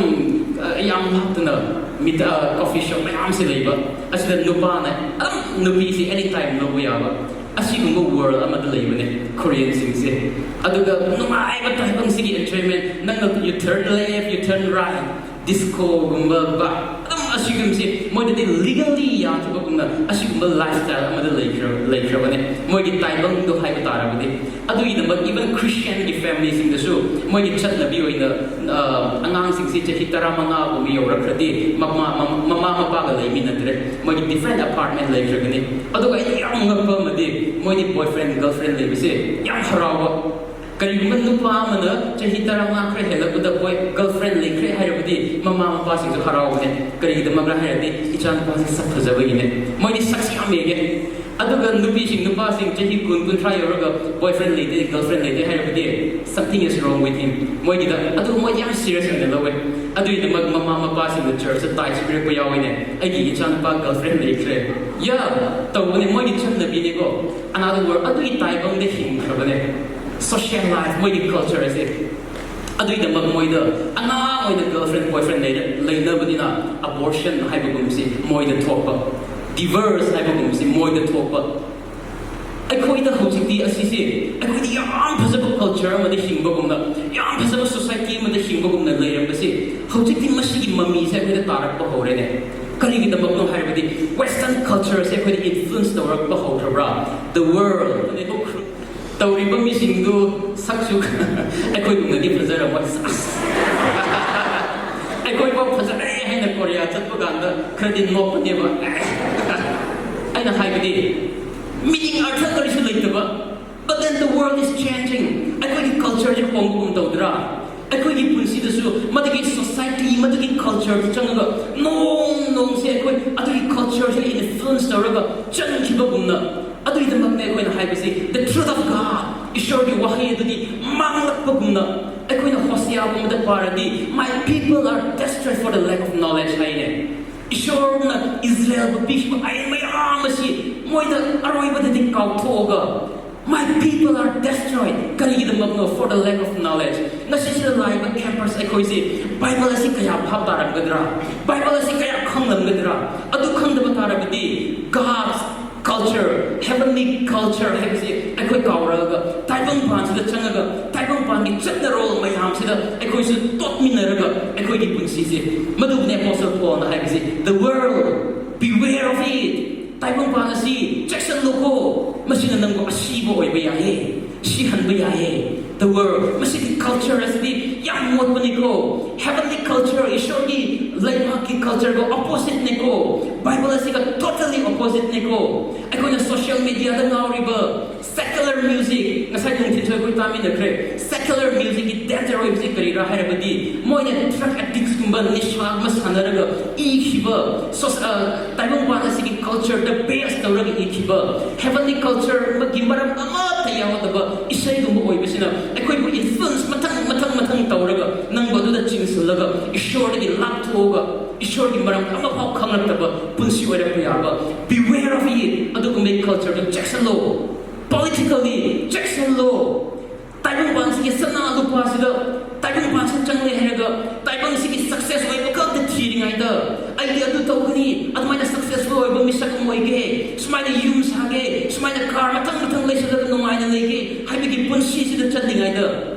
ꯑ, ꯌꯥꯝ ꯂꯥꯞꯇꯅ ꯃꯤꯗ, ꯑ, coffee shop ꯃꯌꯥꯝꯁꯦ ꯂꯩꯕ꯫ ꯑꯁꯤꯗ ꯅꯨꯄꯥꯅ ꯑꯗꯨꯝ ꯅꯨꯄꯤꯁꯤ any time ꯂꯧꯕ ꯌꯥꯕ꯫ ꯑꯁꯤꯒꯨꯝꯕ world ꯑꯃꯗ ꯂꯩꯕꯅꯦ ꯀꯣꯔꯤꯌꯟꯁꯤꯡꯁꯦ꯫ ꯑꯗꯨꯒ ꯅꯨꯡꯉꯥꯏꯕ ꯇꯥꯏꯕꯪꯁꯤꯒꯤ enjoyment, ꯅꯪꯅ you turn left, you turn right, discoꯒꯨꯝꯕ, bar, ꯑꯗꯨꯝ ꯑꯁꯤꯒꯨꯝꯕꯁꯤ ꯃꯣꯏꯗꯗꯤ ꯂꯤꯒꯦꯜꯂꯤ ꯌꯥꯗꯕꯒꯨꯝꯅ ꯑꯁꯤꯒꯨꯝꯕ ꯂꯥꯏꯐ ꯁ꯭ꯇꯥꯏꯜ ꯑꯃꯗ ꯂꯩꯈ꯭ꯔ- ꯂꯩꯈ꯭ꯔꯕꯅꯦ, ꯃꯣꯏꯒꯤ ꯇꯥꯏꯕꯪꯗꯣ ꯍꯥꯏꯕ ꯇꯥꯔꯕꯗꯤ. ꯑꯗꯨꯒꯤꯗꯃꯛ ꯏꯚꯟ ꯈ꯭ꯔꯤꯁꯇꯤꯌꯥꯟꯒꯤ ꯐꯦꯃꯤꯂꯤꯁꯤꯡꯗꯁꯨ ꯃꯣꯏꯒꯤ ꯆꯠꯅꯕꯤ ꯑꯣꯏꯅ, ꯑ, ꯑꯉꯥꯡꯁꯤꯡꯁꯤ ꯆꯍꯤ ꯇꯔꯥꯃꯉꯥꯒꯨꯝꯕ ꯌꯧꯔꯛꯈ꯭ꯔꯗꯤ ꯃꯃꯥ ꯃꯃꯥ ꯃꯄꯥꯒ ꯂꯩꯃꯤꯟꯅꯗ꯭ꯔꯦ, ꯃꯣꯏꯒꯤ ꯗꯤꯐ꯭ꯔꯦꯟ ꯑꯄꯥꯔꯠꯃꯦꯟ ꯂꯩꯈ꯭ꯔꯒꯅꯤ. ꯑꯗꯨꯒ ꯑꯩꯅ ꯌꯥꯝ ꯉꯛꯄ ꯑꯃꯗꯤ ꯃꯣꯏꯗꯤ ꯕꯣꯏ ꯐ꯭ꯔꯦꯟ ꯒꯔꯜ ꯐ꯭ꯔꯦꯟ ꯂꯩꯕꯁꯦ ꯌꯥꯝ ꯍꯔꯥꯎꯕ. ꯀꯔꯤꯒꯨꯝꯕ ꯅꯨꯄꯥ ꯑꯃꯅ ꯆꯍꯤ ꯇꯔꯥꯃꯉꯥ ꯈꯔ ꯍꯦꯜꯂꯛꯄꯗ ꯕꯣꯏ ꯒꯔꯜ ꯐ꯭ꯔꯦꯟ ꯂꯩꯈ꯭ꯔꯦ ꯍꯥꯏꯔꯕꯗꯤ ꯃꯃꯥ ꯃꯄꯥꯁꯤꯡꯁꯨ ꯍꯔꯥꯎꯕꯅꯦ. ꯀꯔꯤꯒꯤꯗꯃꯛꯅ ꯍꯥꯏꯔꯗꯤ ꯏꯆꯥ ꯅꯨꯄꯥꯁꯤ ꯁꯛ ꯐꯖꯕꯒꯤꯅꯦ. ꯃꯣꯏꯗꯤ ꯁꯛꯁꯤ ꯌꯥꯝ ꯌꯦꯡꯉꯦ. ꯑꯗꯨꯒ ꯅꯨꯄꯤꯁꯤꯡ ꯅꯨꯄꯥꯁꯤꯡ ꯆꯍꯤ ꯀꯨꯟ ꯀꯨꯟꯊ꯭ꯔꯥ ꯌꯧꯔꯒ ꯕꯣꯏ ꯐ꯭ꯔꯦꯟ ꯂꯩꯇꯦ, ꯒꯔꯜ ꯐ꯭ꯔꯦꯟ ꯂꯩꯇꯦ ꯍꯥꯏꯔꯕꯗꯤ something is wrong with him. ꯃꯣꯏꯒꯤꯗ ꯑꯗꯨ ꯃꯣꯏ ꯌꯥꯝ ꯁꯤꯔꯤꯌꯁ ꯑꯣꯏꯅ ꯂꯧꯋꯦ. ꯑꯗꯨꯒꯤꯗꯃꯛ ꯃꯃꯥ ꯃꯄꯥꯁꯤꯡꯅ ꯆꯔꯆꯇ ꯇꯥꯏꯁ ꯄꯤꯔꯛꯄ ꯌꯥꯎꯋꯤꯅꯦ, "ꯑꯩꯒꯤ ꯏꯆꯥ ꯅꯨꯄꯥ ꯒꯔꯜ ꯐ꯭ꯔꯦꯟ ꯂꯩꯈ꯭ꯔꯦ." ꯌꯥ, ꯇꯧꯕꯅꯦ, ꯃꯣꯏꯒꯤ ꯆꯠꯅꯕꯤꯅꯦꯀꯣ. Another word, ꯑꯗꯨꯒꯤ ꯇꯥꯏꯕꯪꯗ ꯍꯤꯡꯈ꯭ꯔꯕꯅꯦ ꯁꯣꯁꯤꯌꯦꯜ ꯂꯥꯏꯐ, ꯃꯣꯏꯒꯤ ꯀꯜꯆꯔ ꯑꯁꯦ. ꯑꯗꯨꯒꯤꯗꯃꯛ ꯃꯣꯏꯗ ꯑꯉꯥꯡ ꯑꯣꯏꯅ ꯒꯔꯜ ꯐ꯭ꯔꯦꯟ ꯕꯣꯏ ꯐ꯭ꯔꯦꯟ ꯂꯩꯅꯕꯅꯤꯅ ꯑꯕꯣꯔꯁꯟ ꯍꯥꯏꯕꯒꯨꯝꯕꯁꯤ ꯃꯣꯏꯗ ꯊꯣꯛꯄ, ꯗꯤꯚꯔꯁ ꯍꯥꯏꯕꯒꯨꯝꯕꯁꯤ ꯃꯣꯏꯗ ꯊꯣꯛꯄ. ꯑꯩꯈꯣꯏꯗ ꯍꯧꯖꯤꯛꯇꯤ ꯑꯁꯤꯁꯦ, ꯑꯩꯈꯣꯏꯗꯤ ꯌꯥꯝ ꯐꯖꯕ ꯀꯜꯆꯔ ꯑꯃꯗ ꯍꯤꯡꯕꯒꯨꯝꯅ, ꯌꯥꯝ ꯐꯖꯕ ꯁꯣꯁꯥꯏꯇꯤ ꯑꯃꯗ ꯍꯤꯡꯕꯒꯨꯝꯅ ꯂꯩꯔꯝꯕꯁꯦ, ꯍꯧꯖꯤꯛꯇꯤ ꯃꯁꯤꯒꯤ ꯃꯃꯤꯁꯦ ꯑꯩꯈꯣꯏꯗ ꯇꯥꯔꯛꯄ ꯍꯧꯔꯦꯅꯦ. ꯀꯔꯤꯒꯤꯗꯃꯛꯅꯣ ꯍꯥꯏꯔꯕꯗꯤ ꯋꯦꯁꯇꯔꯟ ꯀꯜꯆꯔꯁꯦ ꯑꯩꯈꯣꯏꯗ ꯏꯟꯐ꯭ꯂꯨꯌꯦꯟꯁ ꯇꯧꯔꯛꯄ ꯍꯧꯈ꯭ꯔꯕ꯭ꯔꯥ? The world, ꯇꯧꯔꯤꯕ ꯃꯤꯁꯤꯡꯗꯨ ꯁꯛꯁꯨ ꯑꯩꯈꯣꯏꯒꯨꯝꯅꯗꯤ ꯐꯖꯔꯝꯃꯣꯏ. ꯑꯩꯈꯣꯏꯐꯥꯎ ꯐꯖꯔꯦ ꯍꯥꯏꯅ ꯀꯣꯔꯤꯌꯥ ꯆꯠꯄ ꯀꯥꯟꯗ ꯈꯔꯗꯤ ꯅꯣꯛꯄꯅꯦꯕ. ꯑꯩꯅ ꯍꯥꯏꯕꯗꯤ ꯃꯤꯅꯤꯡ, ꯑꯔꯊ ꯀꯔꯤꯁꯨ ꯂꯩꯇꯕ. But then the world is changing. ꯑꯩꯈꯣꯏꯒꯤ ꯀꯜꯆꯔꯁꯦ ꯍꯣꯡꯕꯒꯨꯝ ꯇꯧꯗ꯭ꯔꯥ? ꯑꯩꯈꯣꯏꯒꯤ ꯄꯨꯟꯁꯤꯗꯁꯨ ꯃꯗꯨꯒꯤ ꯁꯣꯁꯥꯏꯇꯤ, ꯃꯗꯨꯒꯤ ꯀꯜꯆꯔꯗ ꯆꯪꯉꯒ ꯅꯣꯡ ꯅꯣꯡꯁꯦ ꯑꯩꯈꯣꯏ ꯑꯗꯨꯒꯤ ꯀꯜꯆꯔꯁꯤꯅ ꯏꯟꯐ꯭ꯂꯨꯌꯦꯟꯁ ꯇꯧꯔꯒ ꯆꯪꯈꯤꯕꯒꯨꯝꯅ, ꯑꯗꯨꯒꯤꯗꯃꯛꯅꯦ ꯑꯩꯈꯣꯏꯅ ꯍꯥꯏꯕꯁꯤ, the truth of God, ꯏꯁꯣꯔꯒꯤ ꯋꯥꯍꯩ ꯑꯗꯨꯗꯤ ꯃꯥꯡꯂꯛꯄꯒꯨꯝꯅ. ꯑꯩꯈꯣꯏꯅ ꯍꯣꯁꯤꯌꯥꯒꯨꯝꯕꯗ ꯄꯥꯔꯗꯤ, "My people are destroyed for the lack of knowledge" ꯍꯥꯏꯅꯦ. ꯏꯁꯣꯔꯅ ꯏꯁꯔꯥꯌꯦꯜꯕꯨ ꯄꯤꯈꯤꯕ ꯑꯥꯏꯟ ꯃꯌꯥꯝ ꯑꯁꯤ ꯃꯣꯏꯗ ꯑꯔꯣꯏꯕꯗꯗꯤ ꯀꯥꯎꯊꯣꯛꯑꯒ, "My people are destroyed." ꯀꯔꯤꯒꯤꯗꯃꯛꯅꯣ? For the lack of knowledge. ꯉꯁꯤꯁꯤꯗ ꯂꯥꯛꯏꯕ ꯀꯦꯝꯄꯔꯁ ꯑꯩꯈꯣꯏꯁꯤ ꯕꯥꯏꯕꯜ ꯑꯁꯤ ꯀꯌꯥ ꯚꯥꯞ ꯇꯥꯔꯝꯒꯗ꯭ꯔꯥ? ꯕꯥꯏꯕꯜ ꯑꯁꯤ ꯀꯌꯥ ꯈꯪꯂꯝꯒꯗ꯭ꯔꯥ? ꯑꯗꯨ ꯈꯪꯗꯕ ꯇꯥꯔꯕꯗꯤ God's culture, heavenly culture ꯍꯥꯏꯕꯁꯤ ꯑꯩꯈꯣꯏ ꯀꯥꯎꯔꯛꯑꯒ ꯇꯥꯏꯕꯪꯄꯥꯟꯁꯤꯗ ꯆꯪꯉꯒ ꯇꯥꯏꯕꯪꯄꯥꯟꯒꯤ ꯆꯠꯅꯔꯣꯜ ꯃꯌꯥꯝꯁꯤꯗ ꯑꯩꯈꯣꯏꯁꯨ ꯇꯣꯠꯃꯤꯟꯅꯔꯒ ꯑꯩꯈꯣꯏꯒꯤ ꯄꯨꯟꯁꯤꯁꯦ, ꯃꯗꯨꯕꯨꯅꯦ ꯑꯄꯣꯁꯇꯜ ꯄꯣꯜꯅ ꯍꯥꯏꯕꯁꯤ, "The world, beware of it." ꯇꯥꯏꯕꯪꯄꯥꯟ ꯑꯁꯤ ꯆꯦꯛꯁꯤꯜꯂꯨꯀꯣ, ꯃꯁꯤꯅ ꯅꯪꯕꯨ ꯑꯁꯤꯕ ꯑꯣꯏꯕ ꯌꯥꯏꯌꯦ, ꯁꯤꯍꯟꯕ ꯌꯥꯏꯌꯦ꯫ The world, ꯃꯁꯤꯒꯤ culture ꯑꯁꯤꯗꯤ ꯌꯥꯝ ꯃꯣꯠꯄꯅꯤꯀꯣ꯫ Heavenly culture, ꯏꯁꯣꯔꯒꯤ ꯂꯩꯕꯥꯛꯀꯤ cultureꯒ oppositeꯅꯦꯀꯣ꯫ Bible ꯑꯁꯤꯒ totally oppositeꯅꯦꯀꯣ꯫ ꯑꯩꯈꯣꯏꯅ social mediaꯗ ꯉꯥꯎꯔꯤꯕ secular music, ꯉꯁꯥꯏ ꯅꯨꯡꯊꯤꯜꯁꯨ ꯑꯩꯈꯣꯏ ꯇꯥꯃꯤꯟꯅꯈ꯭ꯔꯦ꯫ Secular musicꯀꯤ danger ꯑꯣꯏꯕꯁꯤ ꯀꯔꯤꯔꯥ ꯍꯥꯏꯔꯕꯗꯤ, ꯃꯣꯏꯅ drug addictsꯀꯨꯝꯕ, ꯅꯤꯁꯥꯒꯨꯝꯕ ꯁꯥꯟꯅꯔꯒ ꯏꯈꯤꯕ, ꯁꯣꯁ-, ꯑ, ꯇꯥꯏꯕꯪꯄꯥꯟ ꯑꯁꯤꯒꯤ cultureꯗ base ꯇꯧꯔꯒ ꯏꯈꯤꯕ, heavenly culture ꯑꯃꯒꯤ ꯃꯔꯝ ꯑꯃꯠꯇ ꯌꯥꯎꯗꯕ ꯏꯁꯩꯒꯨꯝꯕ ꯑꯣꯏꯕꯁꯤꯅ ꯑꯩꯈꯣꯏꯕꯨ influence ꯃꯊꯪ, ꯃꯊꯪ, ꯃꯊꯪ ꯇꯧꯔꯒ ꯅꯪꯕꯨ ꯑꯗꯨꯗ ꯆꯤꯡꯁꯤꯜꯂꯒ ꯏꯁꯣꯔꯗꯒꯤ ꯂꯥꯞꯊꯣꯛꯑꯒ ꯏꯁꯣꯔꯒꯤ ꯃꯔꯝ ꯑꯃꯐꯥꯎ ꯈꯪꯂꯛꯇꯕ ꯄꯨꯟꯁꯤ ꯑꯣꯏꯔꯛꯄ ꯌꯥꯕ꯫ Beware of it. ꯑꯗꯨꯒꯨꯝꯕꯒꯤ cultureꯗꯨ ꯆꯦꯛꯁꯤꯜꯂꯣ꯫ Politically ꯆꯦꯛꯁꯤꯜꯂꯣ꯫ ꯇꯥꯏꯕꯪꯄꯥꯟꯁꯤꯒꯤ ꯁꯅꯥ ꯂꯨꯄꯥꯁꯤꯗ, ꯇꯥꯏꯕꯪꯄꯥꯟꯁꯤꯗ ꯆꯪꯂꯦ ꯍꯥꯏꯔꯒ ꯇꯥꯏꯕꯪꯁꯤꯒꯤ success ꯑꯣꯏꯕ ꯈꯛꯇ ꯊꯤꯔꯤꯉꯩꯗ, "ꯑꯩꯗꯤ ꯑꯗꯨ ꯇꯧꯒꯅꯤ, ꯑꯗꯨꯃꯥꯏꯅ successful ꯑꯣꯏꯕ ꯃꯤꯁꯛ ꯑꯃ ꯑꯣꯏꯒꯦ, ꯁꯨꯃꯥꯏꯅ ꯌꯨꯝ ꯁꯥꯒꯦ, ꯁꯨꯃꯥꯏꯅ car ꯃꯊꯪ ꯃꯊꯪ ꯂꯩꯁꯤꯜꯂꯒ ꯅꯨꯡꯉꯥꯏꯅ ꯂꯩꯒꯦ" ꯍꯥꯏꯕꯒꯤ ꯄꯨꯟꯁꯤꯁꯤꯗ ꯆꯠꯂꯤꯉꯩꯗ,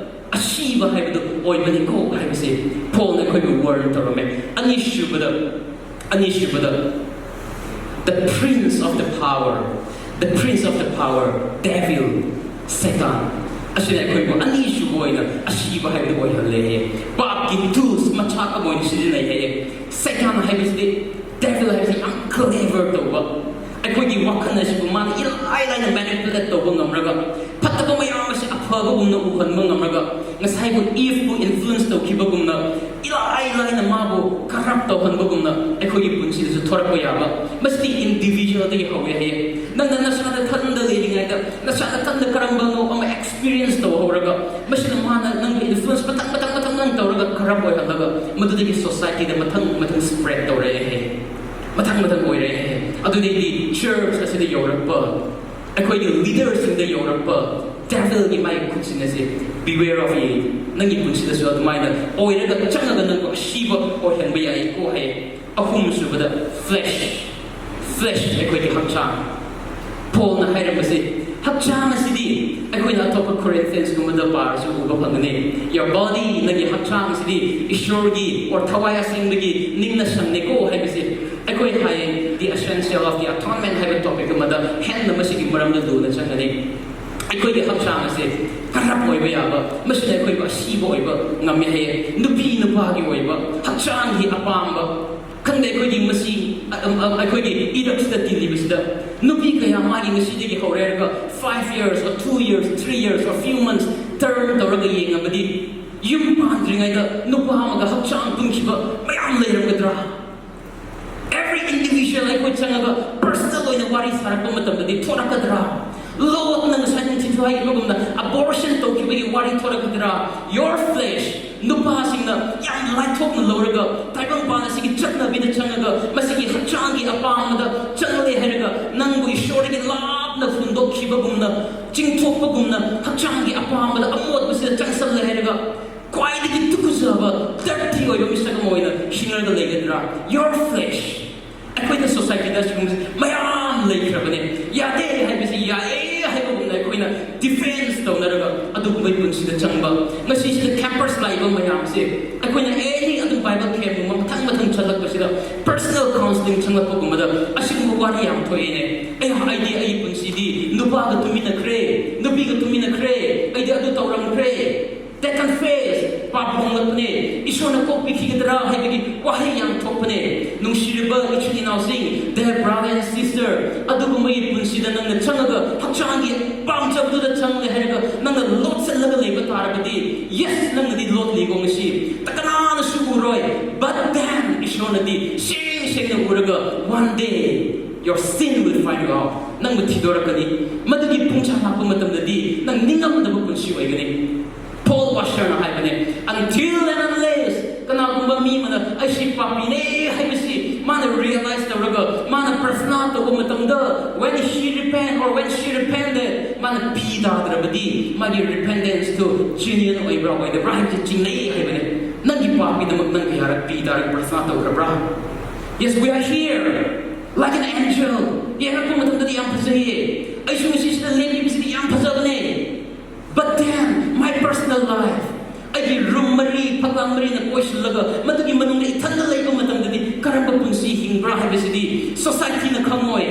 ꯑꯁꯤꯕ ꯍꯥꯏꯕꯗꯨ ꯑꯣꯏꯕꯅꯤꯀꯣ ꯍꯥꯏꯕꯁꯦ ꯄꯣꯜꯅ ꯑꯩꯈꯣꯏꯕꯨ warn ꯇꯧꯔꯝꯃꯦ꯫ ꯑꯅꯤꯁꯨꯕꯗ, ꯑꯅꯤꯁꯨꯕꯗ, the prince of the power, the prince of the power, devil, Satan. ꯑꯁꯤꯅ ꯑꯩꯈꯣꯏꯕꯨ ꯑꯅꯤꯁꯨꯕ ꯑꯣꯏꯅ ꯑꯁꯤꯕ ꯍꯥꯏꯕꯗꯨ ꯑꯣꯏꯍꯜꯂꯦ꯫ ꯄꯥꯞꯀꯤ tools, ꯃꯆꯥꯛ ꯑꯃ ꯑꯣꯏꯅ ꯁꯤꯖꯤꯟꯅꯩ ꯍꯥꯏꯌꯦ꯫ Satan ꯍꯥꯏꯕꯁꯤꯗꯤ, devil ꯍꯥꯏꯕꯁꯤ ꯌꯥꯝ clever ꯇꯧꯕ, ꯑꯩꯈꯣꯏꯒꯤ ꯋꯥꯈꯜ ꯑꯁꯤꯕꯨ ꯃꯥꯅ ꯏꯂꯥꯏ ꯂꯥꯏꯅ manipulate ꯇꯧꯕ ꯉꯝꯔꯒ, ꯐꯠꯇꯕ ꯃꯌꯥꯝ ꯑꯁꯤ ꯑꯐꯕꯒꯨꯝꯅ ꯎꯍꯟꯕ ꯉꯝꯔꯒ, ꯉꯁꯥꯏꯕꯨ Eveꯕꯨ influence ꯇꯧꯈꯤꯕꯒꯨꯝꯅ, ꯏꯂꯥꯏ ꯂꯥꯏꯅ ꯃꯥꯕꯨ corrupt ꯇꯧꯍꯟꯕꯒꯨꯝꯅ ꯑꯩꯈꯣꯏꯒꯤ ꯄꯨꯟꯁꯤꯗꯁꯨ ꯊꯣꯔꯛꯄ ꯌꯥꯕ꯫ ꯃꯁꯤꯗꯤ individualꯗꯒꯤ ꯍꯧꯋꯦ ꯍꯥꯏꯌꯦ꯫ ꯅꯪꯅ ꯅꯁꯥ ꯅꯊꯟꯗ ꯂꯩꯔꯤꯉꯩꯗ, ꯅꯁꯥ ꯅꯊꯟꯗ ꯀꯔꯝꯕꯅꯣ ꯑꯃ experience ꯇꯧꯍꯧꯔꯒ, ꯃꯁꯤꯅ ꯃꯥꯅ ꯅꯪꯕꯨ influence ꯃꯊꯪ, ꯃꯊꯪ, ꯃꯊꯪ, ꯃꯊꯪ ꯇꯧꯔꯒ corrupt ꯑꯣꯏꯍꯜꯂꯒ, ꯃꯗꯨꯗꯒꯤ societyꯗ ꯃꯊꯪ, ꯃꯊꯪ spread ꯇꯧꯔꯛꯑꯦ ꯍꯥꯏꯌꯦ꯫ ꯃꯊꯪ, ꯃꯊꯪ ꯑꯣꯏꯔꯛꯑꯦ ꯍꯥꯏꯌꯦ꯫ ꯑꯗꯨꯗꯩꯗꯤ church ꯑꯁꯤꯗ ꯌꯧꯔꯛꯄ, ꯑꯩꯈꯣꯏꯒꯤ leaderꯁꯤꯡꯗ ꯌꯧꯔꯛꯄ devilꯒꯤ ꯃꯥꯒꯤ ꯈꯨꯠꯁꯤꯡ ꯑꯁꯦ, beware of it. ꯅꯪꯒꯤ ꯄꯨꯟꯁꯤꯗꯁꯨ ꯑꯗꯨꯃꯥꯏꯅ ꯑꯣꯏꯔꯒ ꯆꯪꯉꯒ ꯅꯪꯕꯨ ꯑꯁꯤꯕ ꯑꯣꯏꯍꯟꯕ ꯌꯥꯏꯀꯣ ꯍꯥꯏꯌꯦ꯫ ꯑꯍꯨꯝꯁꯨꯕꯗ, flesh, flesh, ꯑꯩꯈꯣꯏꯒꯤ ꯍꯛꯆꯥꯡ꯫ ꯄꯣꯜꯅ ꯍꯥꯏꯔꯝꯕꯁꯦ, ꯍꯛꯆꯥꯡ ꯑꯁꯤꯗꯤ ꯑꯩꯈꯣꯏꯅ ꯑꯇꯣꯞꯄ Corinthiansꯀꯨꯝꯕꯗ ꯄꯥꯔꯁꯨ ꯎꯕ ꯐꯪꯒꯅꯤ꯫ Your body, ꯅꯪꯒꯤ ꯍꯛꯆꯥꯡ ꯑꯁꯤꯗꯤ ꯏꯁꯣꯔꯒꯤ or ꯊꯋꯥꯏ ꯑꯁꯦꯡꯕꯒꯤ ꯅꯤꯡꯅ ꯁꯪꯅꯦꯀꯣ ꯍꯥꯏꯕꯁꯦ ꯑꯩꯈꯣꯏ ꯍꯌꯦꯡ The Essential of the Atonement ꯍꯥꯏꯕ topic ꯑꯃꯗ ꯍꯦꯟꯅ ꯃꯁꯤꯒꯤ ꯃꯔꯝꯗ ꯂꯨꯅ ꯆꯪꯒꯅꯤ꯫ ꯑꯩꯈꯣꯏꯒꯤ ꯍꯛꯆꯥꯡ ꯑꯁꯦ corrupt ꯑꯣꯏꯕ ꯌꯥꯕ, ꯃꯁꯤꯅ ꯑꯩꯈꯣꯏꯕꯨ ꯑꯁꯤꯕ ꯑꯣꯏꯕ ꯉꯝꯃꯤ ꯍꯥꯏꯌꯦ꯫ ꯅꯨꯄꯤ ꯅꯨꯄꯥꯒꯤ ꯑꯣꯏꯕ ꯍꯛꯆꯥꯡꯒꯤ ꯑꯄꯥꯝꯕ, ꯈꯪꯗꯦ, ꯑꯩꯈꯣꯏꯒꯤ ꯃꯁꯤ ꯑ- ꯑ- ꯑꯩꯈꯣꯏꯒꯤ ꯏꯔꯛꯁꯤꯗ ꯇꯤꯜꯂꯤꯕꯁꯤꯗ ꯅꯨꯄꯤ ꯀꯌꯥ ꯃꯥꯒꯤ ꯉꯁꯤꯗꯒꯤ ꯍꯧꯔꯦ ꯍꯥꯏꯔꯒ five years or two years, three years or few months term ꯇꯧꯔꯒ ꯌꯦꯡꯉꯕꯗꯤ ꯌꯨꯝ ꯄꯥꯟꯗ꯭ꯔꯤꯉꯩꯗ ꯅꯨꯄꯥ ꯑꯃꯒ ꯍꯛꯆꯥꯡ ꯄꯨꯟꯈꯤꯕ ꯃꯌꯥꯝ ꯂꯩꯔꯝꯒꯗ꯭ꯔꯥ? Every individual ꯑꯩꯈꯣꯏ ꯆꯪꯉꯒ personal ꯑꯣꯏꯅ ꯋꯥꯔꯤ ꯁꯥꯔꯛꯄ ꯃꯇꯝꯗꯗꯤ ꯊꯣꯔꯛꯀꯗ꯭ꯔꯥ? ꯂꯣꯠꯅ ꯉꯁꯥꯏ ꯅꯨꯡꯊꯤꯜꯁꯨ ꯍꯥꯏꯈꯤꯕꯒꯨꯝꯅ abortion ꯇꯧꯈꯤꯕꯒꯤ ꯋꯥꯔꯤ ꯊꯣꯔꯛꯀꯗ꯭ꯔꯥ? Your flesh, ꯅꯨꯄꯥꯁꯤꯡꯅ ꯌꯥꯝ ꯂꯥꯏꯊꯣꯛꯅ ꯂꯧꯔꯒ ꯇꯥꯏꯕꯪꯄꯥꯟ ꯑꯁꯤꯒꯤ ꯆꯠꯅꯕꯤꯗ ꯆꯪꯉꯒ ꯃꯁꯤꯒꯤ ꯍꯛꯆꯥꯡꯒꯤ ꯑꯄꯥꯝꯕꯗ ꯆꯪꯂꯦ ꯍꯥꯏꯔꯒ ꯅꯪꯕꯨ ꯏꯁꯣꯔꯗꯒꯤ ꯂꯥꯞꯅ ꯍꯨꯟꯗꯣꯛꯈꯤꯕꯒꯨꯝꯅ, ꯆꯤꯡꯊꯣꯛꯄꯒꯨꯝꯅ ꯍꯛꯆꯥꯡꯒꯤ ꯑꯄꯥꯝꯕꯗ ꯑꯃꯣꯠꯄꯁꯤꯗ ꯆꯪꯁꯜꯂꯦ ꯍꯥꯏꯔꯒ ꯈ꯭ꯋꯥꯏꯗꯒꯤ ꯇꯨꯀꯨꯖꯕ dirty ꯑꯣꯏꯕ ꯃꯤꯁꯛ ꯑꯃ ꯑꯣꯏꯅ ꯍꯤꯡꯂꯒ ꯂꯩꯒꯗ꯭ꯔꯥ? Your flesh. ꯑꯩꯈꯣꯏꯅ societyꯗ ꯁꯤꯒꯨꯝꯕꯁꯦ ꯃꯌꯥꯝ ꯂꯩꯈ꯭ꯔꯕꯅꯦ꯫ ꯌꯥꯗꯦ ꯍꯥꯏꯕꯁꯤ ꯌꯥꯏꯌꯦ ꯍꯥꯏꯕꯒꯨꯝꯅ ꯑꯩꯈꯣꯏꯅ defense ꯇꯧꯅꯔꯒ ꯑꯗꯨꯒꯨꯝꯕꯒꯤ ꯄꯨꯟꯁꯤꯗ ꯆꯪꯕ, ꯉꯁꯤꯁꯤꯗ campers ꯂꯥꯛꯏꯕ ꯃꯌꯥꯝꯁꯦ ꯑꯩꯈꯣꯏꯅ any ꯑꯗꯨꯝ Bible campꯒꯨꯝꯕ ꯃꯊꯪ ꯃꯊꯪ ꯆꯠꯂꯛꯄꯁꯤꯗ personal counselling ꯆꯪꯂꯛꯄꯒꯨꯝꯕꯗ ꯑꯁꯤꯒꯨꯝꯕ ꯋꯥꯔꯤ ꯌꯥꯝ ꯊꯣꯛꯑꯦꯅꯦ꯫ ꯑꯩ ꯑꯩꯗꯤ ꯑꯩ ꯄꯨꯟꯁꯤꯗꯤ ꯅꯨꯄꯥꯒ ꯇꯨꯃꯤꯟꯅꯈ꯭ꯔꯦ, ꯅꯨꯄꯤꯒ ꯇꯨꯃꯤꯟꯅꯈ꯭ꯔꯦ, ꯑꯩꯗꯤ ꯑꯗꯨ ꯇꯧꯔꯝꯈ꯭ꯔꯦ꯫ They confess, ꯄꯥꯞ ꯍꯣꯡꯂꯛꯄꯅꯦ, ꯏꯁꯣꯔꯅ ꯀꯣꯛꯄꯤꯈꯤꯒꯗ꯭ꯔꯥ ꯍꯥꯏꯕꯒꯤ ꯋꯥꯍꯩ ꯌꯥꯝ ꯊꯣꯛꯄꯅꯦ꯫ ꯅꯨꯡꯁꯤꯔꯤꯕ ꯏꯆꯤꯟ ꯏꯅꯥꯎꯁꯤꯡ, dear brother and sister, ꯑꯗꯨꯒꯨꯝꯕꯒꯤ ꯄꯨꯟꯁꯤꯗ ꯅꯪꯅ ꯆꯪꯉꯒ ꯍꯛꯆꯥꯡꯒꯤ ꯄꯥꯝꯖꯕꯗꯨꯗ ꯆꯪꯂꯦ ꯍꯥꯏꯔꯒ ꯅꯪꯅ ꯂꯣꯠꯁꯤꯜꯂꯒ ꯂꯩꯕ ꯇꯥꯔꯕꯗꯤ, yes, ꯅꯪꯅꯗꯤ ꯂꯣꯠꯂꯤꯀꯣ ꯉꯁꯤ, ꯀꯅꯥꯅꯁꯨ ꯎꯔꯣꯏ, but then ꯏꯁꯣꯔꯅꯗꯤ ꯁꯦꯡ ꯁꯦꯡꯅ ꯎꯔꯒ one day your sin will find you out, ꯅꯪꯕꯨ ꯊꯤꯗꯣꯔꯛꯀꯅꯤ꯫ ꯃꯗꯨꯒꯤ ꯄꯨꯡꯆꯥ ꯂꯥꯛꯄ ꯃꯇꯝꯗꯗꯤ ꯅꯪ ꯅꯤꯡꯉꯝꯗꯕ ꯄꯨꯟꯁꯤ ꯑꯣꯏꯒꯅꯤ꯫ Paul Washerꯅ ꯍꯥꯏꯕꯅꯦ, until and unless ꯀꯅꯥꯒꯨꯝꯕ ꯃꯤ ꯑꯃꯅ ꯑꯩꯁꯤ ꯄꯥꯄꯤꯅꯦ ꯍꯥꯏꯕꯁꯤ ꯃꯥꯅ realize ꯇꯧꯔꯒ ꯃꯥꯅ ꯄ꯭ꯔꯊꯅꯥ ꯇꯧꯕ ꯃꯇꯝꯗ, when he repent or when she repented, ꯃꯥꯅ ꯄꯤ ꯇꯥꯗ꯭ꯔꯕꯗꯤ ꯃꯥꯒꯤ repentanceꯇꯨ genuine ꯑꯣꯏꯕ꯭ꯔꯥ ꯑꯣꯏꯗꯕ꯭ꯔꯥ ꯍꯥꯏꯕꯁꯤ ꯆꯤꯡꯅꯩ ꯍꯥꯏꯕꯅꯦ꯫ ꯅꯪꯒꯤ ꯄꯥꯄꯤꯗꯃꯛ ꯅꯪ ꯀꯌꯥꯔꯛ ꯄꯤ ꯇꯥꯔꯒ ꯄ꯭ꯔꯊꯅꯥ ꯇꯧꯈ꯭ꯔꯕ꯭ꯔꯥ? Yes, we are here like an angel. ꯌꯦꯡꯉꯛꯄ ꯃꯇꯝꯗꯗꯤ ꯌꯥꯝ ꯐꯖꯩꯌꯦ꯫ ꯑꯩꯁꯨ ꯉꯁꯤꯁꯤꯗ ꯂꯦꯞꯂꯤꯕꯁꯤꯗꯤ ꯌꯥꯝ ꯐꯖꯕꯅꯦ, but then my personal life, ꯑꯩꯒꯤ ꯔꯨꯝ ꯃꯔꯤ, ꯐꯛꯂꯥꯡ ꯃꯔꯤꯅ ꯀꯣꯏꯁꯤꯜꯂꯒ ꯃꯗꯨꯒꯤ ꯃꯅꯨꯡꯗ ꯏꯊꯟꯗ ꯂꯩꯕ ꯃꯇꯝꯗꯗꯤ ꯀꯔꯝꯕ ꯄꯨꯟꯁꯤ ꯍꯤꯡꯕ꯭ꯔꯥ ꯍꯥꯏꯕꯁꯤꯗꯤ ꯁꯣꯁꯥꯏꯇꯤꯅ ꯈꯪꯉꯣꯏ,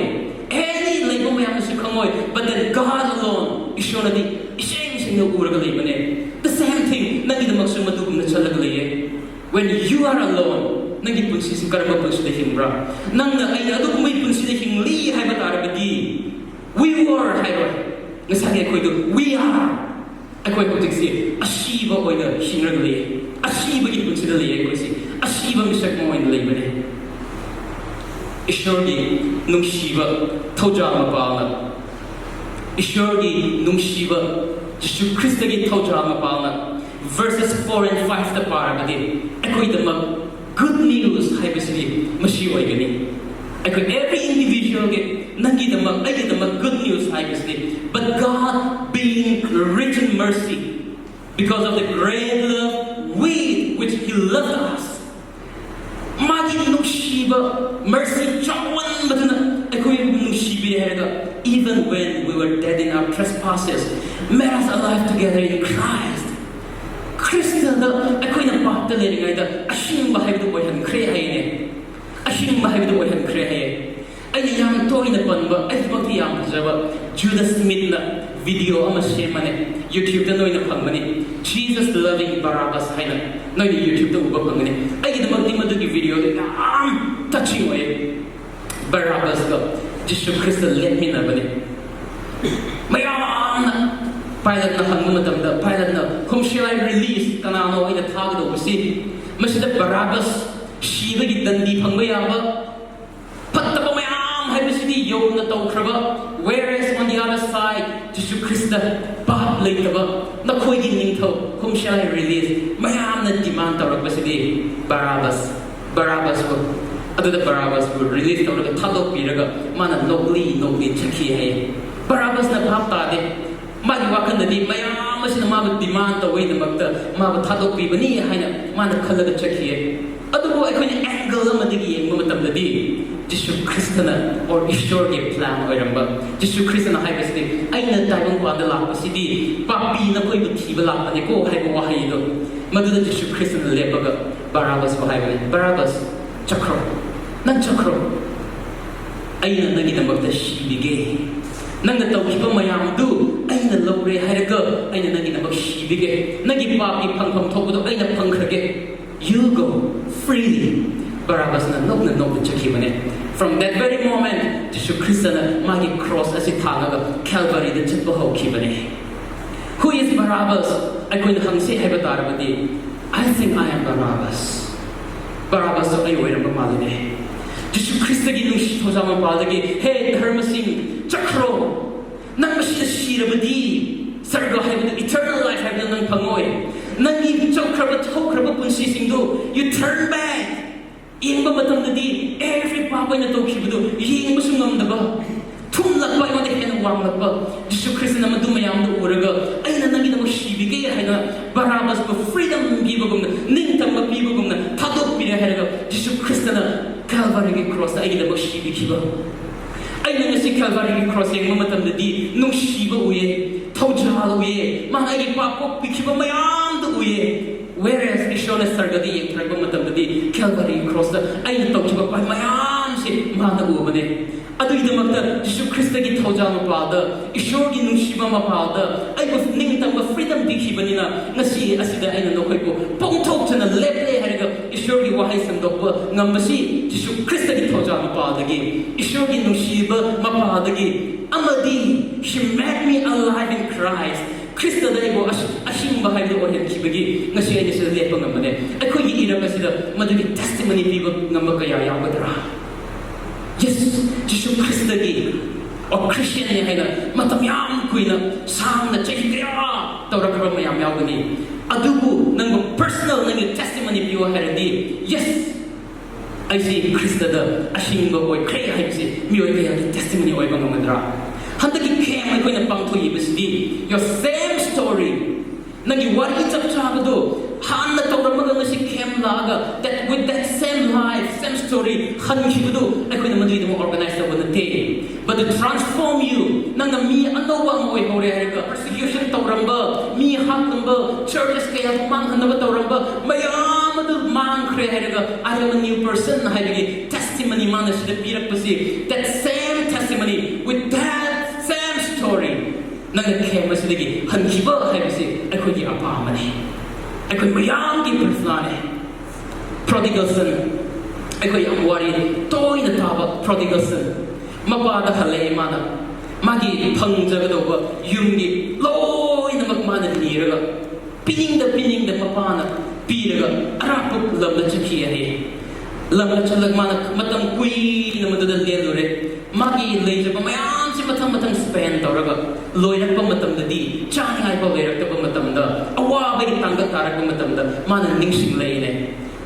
ꯑꯦꯅꯤ ꯂꯩꯕ ꯃꯌꯥꯝꯅꯁꯨ ꯈꯪꯉꯣꯏ, but then God alone, ꯏꯁꯣꯔꯅꯗꯤ ꯏꯁꯦꯡ ꯁꯦꯡꯅ ꯎꯔꯒ ꯂꯩꯕꯅꯦ꯫ The same thing, ꯅꯪꯒꯤꯗꯃꯛꯁꯨ ꯃꯗꯨꯒꯨꯝꯅ ꯆꯠꯂꯒ ꯂꯩꯌꯦ꯫ When you are alone, ꯅꯪꯒꯤ ꯄꯨꯟꯁꯤꯁꯤ ꯀꯔꯝꯕ ꯄꯨꯟꯁꯤꯗ ꯍꯤꯡꯕ꯭ꯔꯥ? ꯅꯪꯅ ꯑꯩꯅ ꯑꯗꯨꯒꯨꯝꯕꯒꯤ ꯄꯨꯟꯁꯤꯗ ꯍꯤꯡꯂꯤ ꯍꯥꯏꯕ ꯇꯥꯔꯕꯗꯤ, we were ꯍꯥꯏꯔꯣꯏ꯫ ꯉꯁꯥꯏꯒꯤ ꯑꯩꯈꯣꯏꯗꯣ we are꯫ ꯑꯩꯈꯣꯏ ꯍꯧꯖꯤꯛꯁꯤ ꯑꯁꯤꯕ ꯑꯣꯏꯅ ꯍꯤꯡꯔꯒ ꯂꯩꯌꯦ꯫ ꯑꯁꯤꯕꯒꯤ ꯄꯨꯟꯁꯤꯗ ꯂꯩꯌꯦ ꯑꯩꯈꯣꯏꯁꯤ꯫ ꯑꯁꯤꯕ ꯃꯤꯁꯛ ꯑꯃ ꯑꯣꯏꯅ ꯂꯩꯕꯅꯦ꯫ ꯏꯁꯣꯔꯒꯤ ꯅꯨꯡꯁꯤꯕ ꯊꯧꯖꯥꯜ ꯃꯄꯥꯜꯅ, ꯏꯁꯣꯔꯒꯤ ꯅꯨꯡꯁꯤꯕ ꯖꯤꯁꯨ ꯈ꯭ꯔꯤꯁꯇꯒꯤ ꯊꯧꯖꯥꯜ ꯃꯄꯥꯜꯅ verses four and five ꯇ ꯄꯥꯔꯕꯗꯤ ꯑꯩꯈꯣꯏꯗꯃꯛ good news ꯍꯥꯏꯕꯁꯤꯗꯤ ꯃꯁꯤ ꯑꯣꯏꯒꯅꯤ꯫ ꯑꯩꯈꯣꯏ every individual ꯒꯤ, ꯅꯪꯒꯤꯗꯃꯛ, ꯑꯩꯒꯤꯗꯃꯛ good news ꯍꯥꯏꯕꯁꯤꯗꯤ, but God being rich in mercy, because of the great love with which He loved us. ꯃꯥꯒꯤ ꯅꯨꯡꯁꯤꯕ, mercy ꯆꯥꯎꯃꯟꯕꯗꯨꯅ ꯑꯩꯈꯣꯏꯕꯨ ꯅꯨꯡꯁꯤꯕꯤꯔꯦ ꯍꯥꯏꯔꯒ, even when we were dead in our trespasses, made us alive together in Christ. ꯈ꯭ꯔꯤꯁꯇꯗ ꯑꯩꯈꯣꯏꯅ ꯄꯥꯞꯇ ꯂꯩꯔꯤꯉꯩꯗ ꯑꯍꯤꯡꯕ ꯍꯥꯏꯕꯗꯨ ꯑꯣꯏꯍꯟꯈ꯭ꯔꯦ ꯍꯥꯏꯌꯦꯅꯦ꯫ ꯑꯍꯤꯡꯕ ꯍꯥꯏꯕꯗꯨ ꯑꯣꯏꯍꯟꯈ꯭ꯔꯦ ꯍꯥꯏꯌꯦ꯫ ꯑꯩꯅ ꯌꯥꯝ ꯇꯣꯏꯅ ꯄꯟꯕ, ꯑꯩꯒꯤꯗꯃꯛꯇꯤ ꯌꯥꯝ ꯐꯖꯕ, ꯖꯨꯗꯥ ꯁ꯭ꯃꯤꯠꯅ video ꯑꯃ ꯁꯦꯝꯃꯅꯦ, YouTube ꯇ ꯅꯣꯏꯅ ꯐꯪꯒꯅꯤ, Jesus Loving Barabbas ꯍꯥꯏꯅ ꯅꯣꯏꯅ YouTube ꯇ ꯎꯕ ꯐꯪꯒꯅꯤ꯫ ꯑꯩꯒꯤꯗꯃꯛꯇꯤ ꯃꯗꯨꯒꯤ video ꯗꯨ ꯌꯥꯝ touching ꯑꯣꯏꯌꯦ꯫ ꯕꯔꯥꯕꯁꯀ ꯖꯤꯁꯨ ꯈ꯭ꯔꯤꯁꯇ ꯂꯦꯞꯃꯤꯟꯅꯕꯅꯤ꯫ ꯃꯌꯥꯝꯅ ꯄꯥꯏꯂꯠꯅ ꯍꯪꯕ ꯃꯇꯝꯗ, ꯄꯥꯏꯂꯠꯅ, "Whom shall I release? ꯀꯅꯥꯅꯣ ꯑꯩꯅ ꯊꯥꯒꯗꯧꯕꯁꯤ?" ꯃꯁꯤꯗ ꯕꯔꯥꯕꯁ, ꯁꯤꯕꯒꯤ ꯗꯟꯗꯤ ꯐꯪꯕ ꯌꯥꯕ, ꯐꯠꯇꯕ ꯃꯌꯥꯝ ꯍꯥꯏꯕꯁꯤꯗꯤ ꯌꯧꯅ ꯇꯧꯈ꯭ꯔꯕ, whereas on the other side, Jesus Christ, ꯄꯥꯞ ꯂꯩꯇꯕ, "ꯅꯈꯣꯏꯒꯤ ꯅꯤꯡꯊꯧ, whom shall I release?" ꯃꯌꯥꯝꯅ demand ꯇꯧꯔꯛꯄꯁꯤꯗꯤ ꯕꯔꯥꯕꯁ, ꯕꯔꯥꯕꯁꯄꯨ꯫ ꯑꯗꯨꯗ ꯕꯔꯥꯕꯁꯄꯨ release ꯇꯧꯔꯒ ꯊꯥꯗꯣꯛꯄꯤꯔꯒ ꯃꯥꯅ ꯅꯣꯛꯂꯤ ꯅꯣꯛꯂꯤ ꯆꯠꯈꯤ ꯍꯥꯏꯌꯦ꯫ ꯕꯔꯥꯕꯁꯅ ꯚꯥꯞ ꯇꯥꯗꯦ꯫ ꯃꯥꯒꯤ ꯋꯥꯈꯜꯗꯗꯤ ꯃꯌꯥꯝ ꯑꯁꯤꯅ ꯃꯥꯕꯨ demand ꯇꯧꯕꯒꯤꯗꯃꯛꯇ ꯃꯥꯕꯨ ꯊꯥꯗꯣꯛꯄꯤꯕꯅꯤ ꯍꯥꯏꯅ ꯃꯥꯅ ꯈꯜꯂꯒ ꯆꯠꯈꯤꯌꯦ꯫ ꯑꯗꯨꯕꯨ ꯑꯩꯈꯣꯏꯅ angle ꯑꯃꯗꯒꯤ ꯌꯦꯡꯕ ꯃꯇꯝꯗꯗꯤ, ꯖꯤꯁꯨ ꯈ꯭ꯔꯤꯁꯇꯅ, or ꯏꯁꯣꯔꯒꯤ plan ꯑꯣꯏꯔꯝꯕ, ꯖꯤꯁꯨ ꯈ꯭ꯔꯤꯁꯇꯅ ꯍꯥꯏꯕꯁꯤꯗꯤ, "ꯑꯩꯅ ꯇꯥꯏꯕꯪꯄꯥꯟꯗ ꯂꯥꯛꯄꯁꯤꯗꯤ ꯄꯥꯄꯤ ꯅꯈꯣꯏꯕꯨ ꯊꯤꯕ ꯂꯥꯛꯄꯅꯤꯀꯣ" ꯍꯥꯏꯕ ꯋꯥꯍꯩꯗꯣ, ꯃꯗꯨꯗ ꯖꯤꯁꯨ ꯈ꯭ꯔꯤꯁꯇꯅ ꯂꯦꯞꯄꯒ ꯕꯔꯥꯕꯁꯄꯨ ꯍꯥꯏꯕꯅꯤ, "ꯕꯔꯥꯕꯁ, ꯆꯠꯈ꯭ꯔꯣ, ꯅꯪ ꯆꯠꯈ꯭ꯔꯣ, ꯑꯩꯅ ꯅꯪꯒꯤꯗꯃꯛꯇ ꯁꯤꯕꯤꯒꯦ, ꯅꯪꯅ ꯇꯧꯈꯤꯕ ꯃꯌꯥꯝꯗꯨ ꯑꯩꯅ ꯂꯧꯔꯦ ꯍꯥꯏꯔꯒ ꯑꯩꯅ ꯅꯪꯒꯤꯗꯃꯛ ꯁꯤꯕꯤꯒꯦ, ꯅꯪꯒꯤ ꯄꯥꯞꯀꯤ ꯐꯪꯐꯝ ꯊꯣꯛꯄꯗꯣ ꯑꯩꯅ ꯐꯪꯈ꯭ꯔꯒꯦ, you go freely." ꯕꯔꯥꯕꯁꯅ ꯅꯣꯛꯅ ꯅꯣꯛꯅ ꯆꯠꯈꯤꯕꯅꯦ꯫ From that very moment, ꯖꯤꯁꯨ ꯈ꯭ꯔꯤꯁꯇꯅ ꯃꯥꯒꯤ ꯀ꯭ꯔꯣꯁ ꯑꯁꯤ ꯊꯥꯡꯉꯒ ꯀꯦꯜꯚꯔꯤꯗ ꯆꯠꯄ ꯍꯧꯈꯤꯕꯅꯦ꯫ Who is Barabbas? ꯑꯩꯈꯣꯏꯅ ꯍꯪꯁꯦ ꯍꯥꯏꯕ ꯇꯥꯔꯕꯗꯤ, "I think I am Barabbas." ꯕꯔꯥꯕꯁꯇꯣ ꯑꯩ ꯑꯣꯏꯔꯝꯕ ꯃꯥꯜꯂꯤꯅꯦ꯫ ꯖꯤꯁꯨ ꯈ꯭ꯔꯤꯁꯇꯒꯤ ꯅꯨꯡꯁꯤ ꯊꯧꯖꯥꯜ ꯃꯄꯥꯜꯗꯒꯤ, "ꯍꯦ ꯙꯔꯃꯁꯤꯡ, ꯆꯠꯈ꯭ꯔꯣ, ꯅꯪ ꯃꯁꯤꯗ ꯁꯤꯔꯕꯗꯤ ꯁꯔꯒ ꯍꯥꯏꯕꯗꯨ, eternal life ꯍꯥꯏꯕꯗꯨ ꯅꯪ ꯐꯪꯉꯣꯏ꯫ ꯅꯪꯒꯤ ꯆꯠꯈ꯭ꯔꯕ, ꯍꯧꯈ꯭ꯔꯕ ꯄꯨꯟꯁꯤꯁꯤꯡꯗꯨ, you turn back." ꯌꯦꯡꯕ ꯃꯇꯝꯗꯗꯤ every ꯄꯥꯞ ꯑꯩꯅ ꯇꯧꯈꯤꯕꯗꯨ ꯌꯦꯡꯕꯁꯨ ꯉꯝꯗꯕ, ꯊꯨꯝꯂꯛꯄ, ꯑꯩꯉꯣꯟꯗ ꯍꯦꯟꯅ ꯋꯥꯡꯂꯛꯄ꯫ ꯖꯤꯁꯨ ꯈ꯭ꯔꯤꯁꯇꯅ ꯃꯗꯨ ꯃꯌꯥꯝꯗꯨ ꯎꯔꯒ, "ꯑꯩꯅ ꯅꯪꯒꯤꯗꯃꯛ ꯁꯤꯕꯤꯒꯦ" ꯍꯥꯏꯅ ꯕꯔꯥꯕꯁꯄꯨ freedom ꯄꯤꯕꯒꯨꯝꯅ, ꯅꯤꯡꯇꯝꯕ ꯄꯤꯕꯒꯨꯝꯅ ꯊꯥꯗꯣꯛꯄꯤꯔꯦ ꯍꯥꯏꯔꯒ, ꯖꯤꯁꯨ ꯈ꯭ꯔꯤꯁꯇꯅ ꯀꯦꯜꯚꯔꯤꯒꯤ ꯀ꯭ꯔꯣꯁꯇ ꯑꯩꯒꯤꯗꯃꯛ ꯁꯤꯕꯤꯈꯤꯕ꯫ ꯑꯩꯅ ꯉꯁꯤ ꯀꯦꯜꯚꯔꯤꯒꯤ ꯀ꯭ꯔꯣꯁ ꯌꯦꯡꯕ ꯃꯇꯝꯗꯗꯤ ꯅꯨꯡꯁꯤꯕ ꯎꯏꯌꯦ, ꯊꯧꯖꯥꯜ ꯎꯏꯌꯦ, ꯃꯥꯅ ꯑꯩꯒꯤ ꯄꯥꯞ ꯀꯣꯛꯄꯤꯈꯤꯕ ꯃꯌꯥꯝꯗꯨ ꯎꯏꯌꯦ꯫ Whereas ꯏꯁꯣꯔꯅ ꯁꯔꯒꯗ ꯌꯦꯡꯊꯔꯛꯄ ꯃꯇꯝꯗꯗꯤ ꯀꯦꯜꯚꯔꯤ ꯀ꯭ꯔꯣꯁꯇ ꯑꯩꯅ ꯇꯧꯈꯤꯕ ꯄꯥꯞ ꯃꯌꯥꯝꯁꯦ ꯃꯥꯅ ꯎꯕꯅꯦ꯫ ꯑꯗꯨꯒꯤꯗꯃꯛꯇ ꯖꯤꯁꯨ ꯈ꯭ꯔꯤꯁꯇꯒꯤ ꯊꯧꯖꯥꯜ ꯃꯄꯥꯜꯗ, ꯏꯁꯣꯔꯒꯤ ꯅꯨꯡꯁꯤꯕ ꯃꯄꯥꯜꯗ ꯑꯩꯕꯨ ꯅꯤꯡꯇꯝꯕ freedom ꯄꯤꯈꯤꯕꯅꯤꯅ, ꯉꯁꯤ ꯑꯁꯤꯗ ꯑꯩꯅ ꯅꯈꯣꯏꯕꯨ ꯄꯣꯡꯊꯣꯛꯆꯅ ꯂꯦꯞꯂꯦ ꯍꯥꯏꯔꯒ ꯏꯁꯣꯔꯒꯤ ꯋꯥꯍꯩ ꯁꯟꯗꯣꯛꯄ ꯉꯝꯕꯁꯤ ꯖꯤꯁꯨ ꯈ꯭ꯔꯤꯁꯇꯒꯤ ꯊꯧꯖꯥꯜ ꯃꯄꯥꯜꯗꯒꯤ, ꯏꯁꯣꯔꯒꯤ ꯅꯨꯡꯁꯤꯕ ꯃꯄꯥꯜꯗꯒꯤ, ꯑꯃꯗꯤ "He made me alive in Christ." ꯈ꯭ꯔꯤꯁꯇꯗ ꯑꯩꯕꯨ ꯑꯁ-, ꯑꯍꯤꯡꯕ ꯍꯥꯏꯕꯗꯨ ꯑꯣꯏꯍꯟꯈꯤꯕꯒꯤ ꯉꯁꯤ ꯑꯩꯅ ꯁꯤꯗ ꯂꯦꯞꯄ ꯉꯝꯕꯅꯦ꯫ ꯑꯩꯈꯣꯏꯒꯤ ꯏꯔꯝ ꯑꯁꯤꯗ ꯃꯗꯨꯒꯤ testimony ꯄꯤꯕ ꯉꯝꯕ ꯀꯌꯥ ꯌꯥꯎꯒꯗ꯭ꯔꯥ? Yes, ꯖꯤꯁꯨ ꯈ꯭ꯔꯤꯁꯇꯒꯤ, ꯑꯣ, ꯈ꯭ꯔꯤꯁꯇꯤꯌꯟꯅꯤ ꯍꯥꯏꯅ ꯃꯇꯝ ꯌꯥꯝ ꯀꯨꯏꯅ, ꯁꯥꯡꯅ, ꯆꯍꯤ ꯀꯌꯥ ꯇꯧꯔꯛꯈ꯭ꯔꯕ ꯃꯌꯥꯝ ꯌꯥꯎꯒꯅꯤ꯫ ꯑꯗꯨꯕꯨ ꯅꯪꯕꯨ personal ꯅꯪꯒꯤ testimony ꯄꯤꯌꯣ ꯍꯥꯏꯔꯗꯤ, yes, ꯑꯩꯁꯤ ꯈ꯭ꯔꯤꯁꯇꯗ ꯑꯍꯤꯡꯕ ꯑꯣꯏꯈ꯭ꯔꯦ ꯍꯥꯏꯕꯁꯤ ꯃꯤꯑꯣꯏ ꯀꯌꯥꯒꯤ testimony ꯑꯣꯏꯕ ꯉꯝꯒꯗ꯭ꯔꯥ? ꯍꯟꯗꯛꯀꯤ camp ꯑꯩꯈꯣꯏꯅ ꯄꯥꯡꯊꯣꯛꯏꯕꯁꯤꯗꯤ your same story, ꯅꯪꯒꯤ ꯋꯥꯔꯤ ꯆꯞ ꯆꯥꯕꯗꯣ ꯍꯥꯟꯅ ꯇꯧꯔꯝꯃꯒ ꯉꯁꯤ ꯈꯦꯝ ꯂꯥꯛꯑꯒ, that, with that same life, same story, ꯍꯟꯈꯤꯕꯗꯨ ꯑꯩꯈꯣꯏꯅ ꯃꯗꯨꯒꯤꯗꯃꯛ organize ꯇꯧꯕ ꯅꯠꯇꯦ. But to transform you, ꯅꯪꯅ ꯃꯤ ꯑꯅꯧꯕ ꯑꯃ ꯑꯣꯏꯍꯧꯔꯦ ꯍꯥꯏꯔꯒ, persecution ꯇꯧꯔꯝꯕ, ꯃꯤ ꯍꯥꯠꯂꯝꯕ, churches ꯀꯌꯥ ꯃꯥꯡꯍꯟꯅꯕ ꯇꯧꯔꯝꯕ ꯃꯌꯥꯝ ꯑꯗꯨ ꯃꯥꯡꯈ꯭ꯔꯦ ꯍꯥꯏꯔꯒ, "I am a new person" ꯍꯥꯏꯕꯒꯤ testimony ꯃꯥꯅ ꯁꯤꯗ ꯄꯤꯔꯛꯄꯁꯤ, that same testimony with that same story, ꯅꯪꯅ ꯈꯦꯝꯕꯁꯤꯗꯒꯤ ꯍꯟꯈꯤꯕ ꯍꯥꯏꯕꯁꯤ ꯑꯩꯈꯣꯏꯒꯤ ꯑꯄꯥꯝꯕꯅꯤ, ꯑꯩꯈꯣꯏ ꯃꯌꯥꯝꯒꯤ ꯄ꯭ꯔꯊꯅꯥꯅꯤ꯫ Prodigal son, ꯑꯩꯈꯣꯏ ꯌꯥꯝ ꯋꯥꯔꯤ ꯇꯣꯏꯅ ꯇꯥꯕ prodigal son, ꯃꯄꯥꯗ ꯍꯜꯂꯛꯑꯦ ꯃꯥꯅ, ꯃꯥꯒꯤ ꯐꯪꯖꯒꯗꯧꯕ ꯌꯨꯝꯒꯤ ꯂꯣꯏꯅꯃꯛ ꯃꯥꯅ ꯅꯤꯔꯒ, ꯄꯤꯅꯤꯡꯗ ꯄꯤꯅꯤꯡꯗ ꯃꯄꯥꯅ ꯄꯤꯔꯒ ꯑꯔꯥꯞꯄ ꯂꯝꯗ ꯆꯠꯈꯤ ꯍꯥꯏꯌꯦ꯫ ꯂꯝꯗ ꯆꯠꯂꯒ ꯃꯥꯅ ꯃꯇꯝ ꯀꯨꯏꯅ ꯃꯗꯨꯗ ꯂꯦꯜꯂꯨꯔꯦ꯫ ꯃꯥꯒꯤ ꯂꯩꯖꯕ ꯃꯌꯥꯝꯁꯤ ꯃꯊꯪ ꯃꯊꯪ spend ꯇꯧꯔꯒ, ꯂꯣꯏꯔꯛꯄ ꯃꯇꯝꯗꯗꯤ, ꯆꯥꯅꯤꯡꯉꯥꯏ ꯐꯥꯎ ꯂꯩꯔꯛꯇꯕ ꯃꯇꯝꯗ, ꯑꯋꯥꯕꯒꯤ ꯇꯥꯡꯀꯛ ꯇꯥꯔꯛꯄ ꯃꯇꯝꯗ ꯃꯥꯅ ꯅꯤꯡꯁꯤꯡꯂꯛꯏꯅꯦ,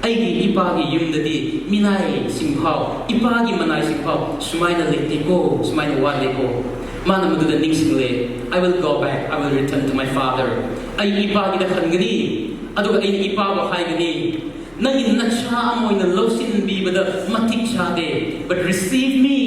"ꯑꯩꯒꯤ ꯏꯄꯥꯒꯤ ꯌꯨꯝꯗꯗꯤ ꯃꯤꯅꯥꯏꯁꯤꯡ ꯐꯥꯎ, ꯏꯄꯥꯒꯤ ꯃꯅꯥꯏꯁꯤꯡ ꯐꯥꯎ ꯁꯨꯃꯥꯏꯅ ꯂꯩꯇꯦꯀꯣ, ꯁꯨꯃꯥꯏꯅ ꯋꯥꯠꯂꯦꯀꯣ"꯫ ꯃꯥꯅ ꯃꯗꯨꯗ ꯅꯤꯡꯁꯤꯡꯂꯦ, "I will go back, I will return to my father." ꯑꯩ ꯏꯄꯥꯒꯤꯗ ꯍꯟꯒꯅꯤ, ꯑꯗꯨꯒ ꯑꯩꯅ ꯏꯄꯥꯕꯨ ꯍꯥꯏꯒꯅꯤ, "ꯅꯪꯒꯤ ꯅꯆꯥ ꯑꯃ ꯑꯣꯏꯅ ꯂꯧꯁꯤꯟꯕꯤꯕꯗ ꯃꯇꯤꯛ ꯆꯥꯗꯦ, but receive me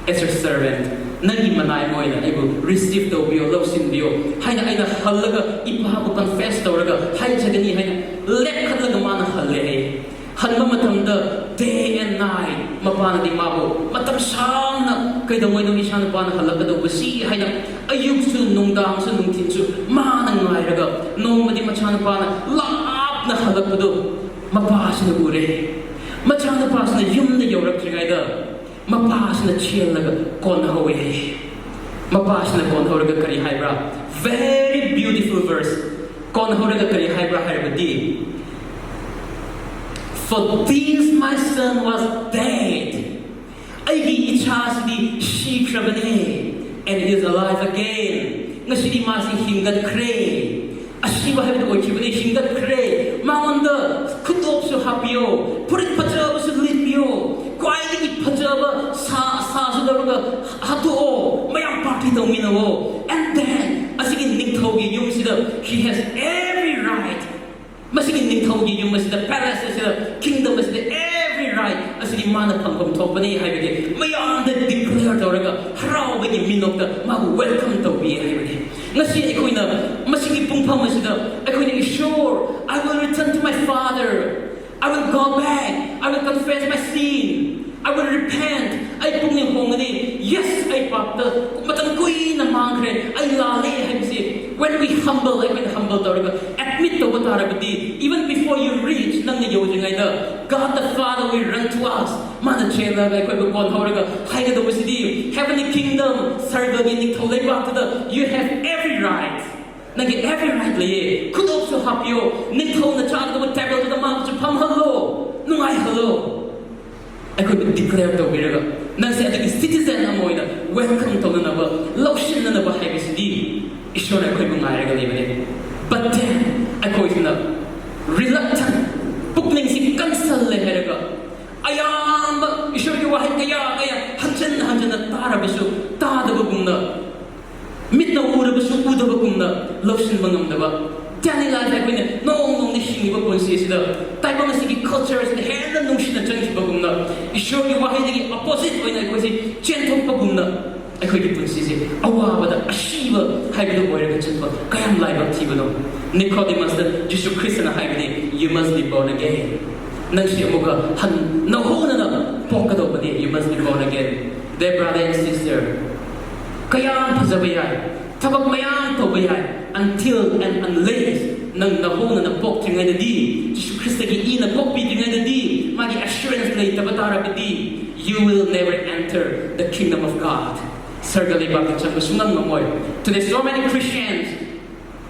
as your servant, ꯅꯪꯒꯤ ꯃꯅꯥꯏ ꯑꯃ ꯑꯣꯏꯅ ꯑꯩꯕꯨ receive ꯇꯧꯕꯤꯌꯣ, ꯂꯧꯁꯤꯟꯕꯤꯌꯣ" ꯍꯥꯏꯅ ꯑꯩꯅ ꯍꯜꯂꯒ ꯏꯄꯥꯕꯨ confess ꯇꯧꯔꯒ ꯍꯥꯏꯖꯒꯅꯤ ꯍꯥꯏꯅ ꯂꯦꯞꯈꯠꯂꯒ ꯃꯥꯅ ꯍꯜꯂꯦ ꯍꯥꯏꯌꯦ꯫ ꯍꯟꯕ ꯃꯇꯝꯗ day and night ꯃꯄꯥꯅꯗꯤ ꯃꯥꯕꯨ ꯃꯇꯝ ꯁꯥꯡꯅ, "ꯀꯩꯗꯧꯉꯩꯅꯣ ꯏꯆꯥ ꯅꯨꯄꯥꯅ ꯍꯜꯂꯛꯀꯗꯧꯕꯁꯤ?" ꯍꯥꯏꯅ ꯑꯌꯨꯛꯁꯨ ꯅꯨꯡꯗꯥꯡꯁꯨ ꯅꯨꯡꯊꯤꯜꯁꯨ ꯃꯥꯅ ꯉꯥꯏꯔꯒ, ꯅꯣꯡꯃꯗꯤ ꯃꯆꯥꯅꯨꯄꯥꯅ ꯂꯥꯞꯅ ꯍꯜꯂꯛꯄꯗꯨ ꯃꯄꯥꯁꯤꯅ ꯎꯔꯦ꯫ ꯃꯆꯥꯅꯨꯄꯥꯁꯤꯅ ꯌꯨꯝꯗ ꯌꯧꯔꯛꯇ꯭ꯔꯤꯉꯩꯗ ꯃꯄꯥꯁꯤꯅ ꯆꯦꯜꯂꯒ ꯀꯣꯟꯅꯍꯧꯋꯦ ꯍꯥꯏꯌꯦ꯫ ꯃꯄꯥꯁꯤꯅ ꯀꯣꯟꯅꯍꯧꯔꯒ ꯀꯔꯤ ꯍꯥꯏꯕ꯭ꯔꯥ? Very beautiful verse. ꯀꯣꯟꯅꯍꯧꯔꯒ ꯀꯔꯤ ꯍꯥꯏꯕ꯭ꯔꯥ ꯍꯥꯏꯔꯕꯗꯤ, "For this my son was dead." ꯑꯩꯒꯤ ꯏꯆꯥꯁꯤꯗꯤ ꯁꯤꯈ꯭ꯔꯕꯅꯦ, "and he is alive again." ꯉꯁꯤꯗꯤ ꯃꯥꯁꯤ ꯍꯤꯡꯒꯠꯈ꯭ꯔꯦ꯫ ꯑꯁꯤꯕ ꯍꯥꯏꯕꯗꯨ ꯑꯣꯏꯈꯤꯕꯅꯤ, ꯍꯤꯡꯒꯠꯈ꯭ꯔꯦ꯫ ꯃꯉꯣꯟꯗ ꯈꯨꯗꯣꯞꯁꯨ ꯍꯥꯞꯄꯤꯌꯣ, ꯐꯨꯔꯤꯠ ꯐꯖꯕꯁꯨ ꯂꯤꯠꯄꯤꯌꯣ, ꯈ꯭ꯋꯥꯏꯗꯒꯤ ꯐꯖꯕ ꯁꯥ, ꯁꯥꯁꯨ ꯂꯧꯔꯒ ꯍꯥꯠꯇꯣꯛꯑꯣ, ꯃꯌꯥꯝ party ꯇꯧꯃꯤꯟꯅꯋꯣ꯫ And then, ꯑꯁꯤꯒꯤ ꯅꯤꯡꯊꯧꯒꯤ ꯌꯨꯝꯁꯤꯗ he has every right ꯅꯤꯡꯊꯧꯒꯤ ꯌꯨꯝ ꯑꯁꯤꯗ, palace ꯑꯁꯤꯗ, kingdom ꯑꯁꯤꯗ every right ꯑꯁꯤꯗꯤ ꯃꯥꯅ ꯐꯪꯐꯝ ꯊꯣꯛꯄꯅꯤ ꯍꯥꯏꯕꯒꯤ ꯃꯌꯥꯝꯗ declare ꯇꯧꯔꯒ ꯍꯔꯥꯎꯕꯒꯤ ꯃꯤꯅꯣꯛꯇ ꯃꯥꯕꯨ welcome ꯇꯧꯕꯤ ꯍꯥꯏꯕꯅꯤ꯫ ꯉꯁꯤ ꯑꯩꯈꯣꯏꯅ ꯃꯁꯤꯒꯤ ꯄꯨꯡꯐꯝ ꯑꯁꯤꯗ ꯑꯩꯈꯣꯏꯅ, "ꯏꯁꯣꯔ, I will return to my father, I will go back, I will confess my sin, I will repent, ꯑꯩ ꯄꯨꯛꯅꯤꯡ ꯍꯣꯡꯒꯅꯤ, yes, ꯑꯩ ꯄꯥꯞꯇ ꯃꯇꯝ ꯀꯨꯏꯅ ꯃꯥꯡꯈ꯭ꯔꯦ, ꯑꯩ ꯂꯥꯜꯂꯦ" ꯍꯥꯏꯕꯁꯤ, when we humble, ꯑꯩꯈꯣꯏꯅ humble ꯇꯧꯔꯒ admit ꯇꯧꯕ ꯇꯥꯔꯕꯗꯤ, even before you reach, ꯅꯪꯅ ꯌꯧꯗ꯭ꯔꯤꯉꯩꯗ, God the Father will run to us. ꯃꯥꯅ ꯆꯦꯜꯂꯒ ꯑꯩꯈꯣꯏꯕꯨ ꯀꯣꯟꯍꯧꯔꯒ ꯍꯥꯏꯒꯗꯧꯕꯁꯤꯗꯤ, "Heavenly kingdom, ꯁꯔꯒꯒꯤ ꯅꯤꯡꯊꯧ ꯂꯩꯕꯥꯛꯇꯨꯗ, you have every right. ꯅꯪꯒꯤ every right ꯂꯩꯌꯦ꯫ ꯈꯨꯗꯣꯞꯁꯨ ꯍꯥꯞꯄꯤꯌꯣ꯫ ꯅꯤꯡꯊꯧꯅ ꯆꯥꯒꯗꯧꯕ tableꯗꯨꯗ ꯃꯥꯕꯨꯁꯨ ꯐꯝꯍꯜꯂꯣ, ꯅꯨꯡꯉꯥꯏꯍꯜꯂꯣ"꯫ ꯑꯩꯈꯣꯏꯕꯨ declare ꯇꯧꯕꯤꯔꯒ, ꯅꯪꯁꯦ ꯑꯗꯨꯒꯤ citizen ꯑꯃ ꯑꯣꯏꯅ welcome ꯇꯧꯅꯅꯕ, ꯂꯧꯁꯤꯟꯅꯅꯕ ꯍꯥꯏꯕꯁꯤꯗꯤ ꯏꯁꯣꯔꯅ ꯑꯩꯈꯣꯏꯕꯨ ꯉꯥꯏꯔꯒ ꯂꯩꯕꯅꯦ꯫ But then ꯑꯩꯈꯣꯏꯁꯤꯅ reluctant, ꯄꯨꯛꯅꯤꯡꯁꯤ ꯀꯟꯁꯜꯂꯦ ꯍꯥꯏꯔꯒ, ꯑꯌꯥꯝꯕ ꯏꯁꯣꯔꯒꯤ ꯋꯥꯍꯩ ꯀꯌꯥ ꯀꯌꯥ ꯍꯟꯖꯟ ꯍꯟꯖꯟꯅ ꯇꯥꯔꯕꯁꯨ ꯇꯥꯗꯕꯒꯨꯝꯅ, ꯃꯤꯠꯅ ꯎꯔꯕꯁꯨ ꯎꯗꯕꯒꯨꯝꯅ ꯂꯧꯁꯤꯟꯕ ꯉꯝꯗꯕ, daily life ꯑꯩꯈꯣꯏꯅ ꯅꯣꯡ ꯅꯣꯡꯅꯤ ꯍꯤꯡꯂꯤꯕ ꯄꯨꯟꯁꯤ ꯑꯁꯤꯗ, ꯇꯥꯏꯕꯪ ꯑꯁꯤꯒꯤ culture ꯑꯁꯤꯗ ꯍꯦꯟꯅ ꯅꯨꯡꯁꯤꯅ ꯆꯪꯈꯤꯕꯒꯨꯝꯅ, ꯏꯁꯣꯔꯒꯤ ꯋꯥꯍꯩꯗꯒꯤ opposite ꯑꯣꯏꯅ ꯑꯩꯈꯣꯏꯁꯤ ꯆꯦꯟꯊꯣꯛꯄꯒꯨꯝꯅ, ꯑꯩꯈꯣꯏꯒꯤ ꯄꯨꯟꯁꯤꯁꯦ ꯑꯋꯥꯕꯗ ꯑꯁꯤꯕ ꯍꯥꯏꯕꯗꯨ ꯑꯣꯏꯔꯒ ꯆꯠꯄ ꯀꯌꯥꯝ ꯂꯥꯏꯕꯛ ꯊꯤꯕꯅꯣ꯫ ꯅꯤꯀꯣꯗꯤꯃꯁꯇ ꯖꯤꯁꯨ ꯈ꯭ꯔꯤꯁꯇꯅ ꯍꯥꯏꯕꯗꯤ, "You must be born again." ꯅꯪꯁꯤ ꯑꯃꯨꯛꯀ ꯍꯟ-, ꯅꯧꯍꯧꯅꯅ ꯄꯣꯛꯀꯗꯧꯕꯅꯤ, "You must be born again." Dear brother and sister, ꯀꯌꯥꯝ ꯐꯖꯕ ꯌꯥꯏ, ꯊꯕꯛ ꯃꯌꯥꯝ ꯇꯧꯕ ꯌꯥꯏ, until and unless ꯅꯪ ꯅꯧꯍꯧꯅꯅ ꯄꯣꯛꯇ꯭ꯔꯤꯉꯩꯗꯗꯤ, ꯖꯤꯁꯨ ꯈ꯭ꯔꯤꯁꯇꯒꯤ ꯏꯅ ꯄꯣꯛꯄꯤꯗ꯭ꯔꯤꯉꯩꯗꯗꯤ, ꯃꯥꯒꯤ assurance ꯂꯩꯇꯕ ꯇꯥꯔꯕꯗꯤ, you will never enter the kingdom of God. ꯁꯔꯒ ꯂꯩꯕꯥꯛꯇ ꯆꯪꯕ ꯁꯨꯡꯉꯝ ꯉꯝꯃꯣꯏ꯫ Today, so many Christians,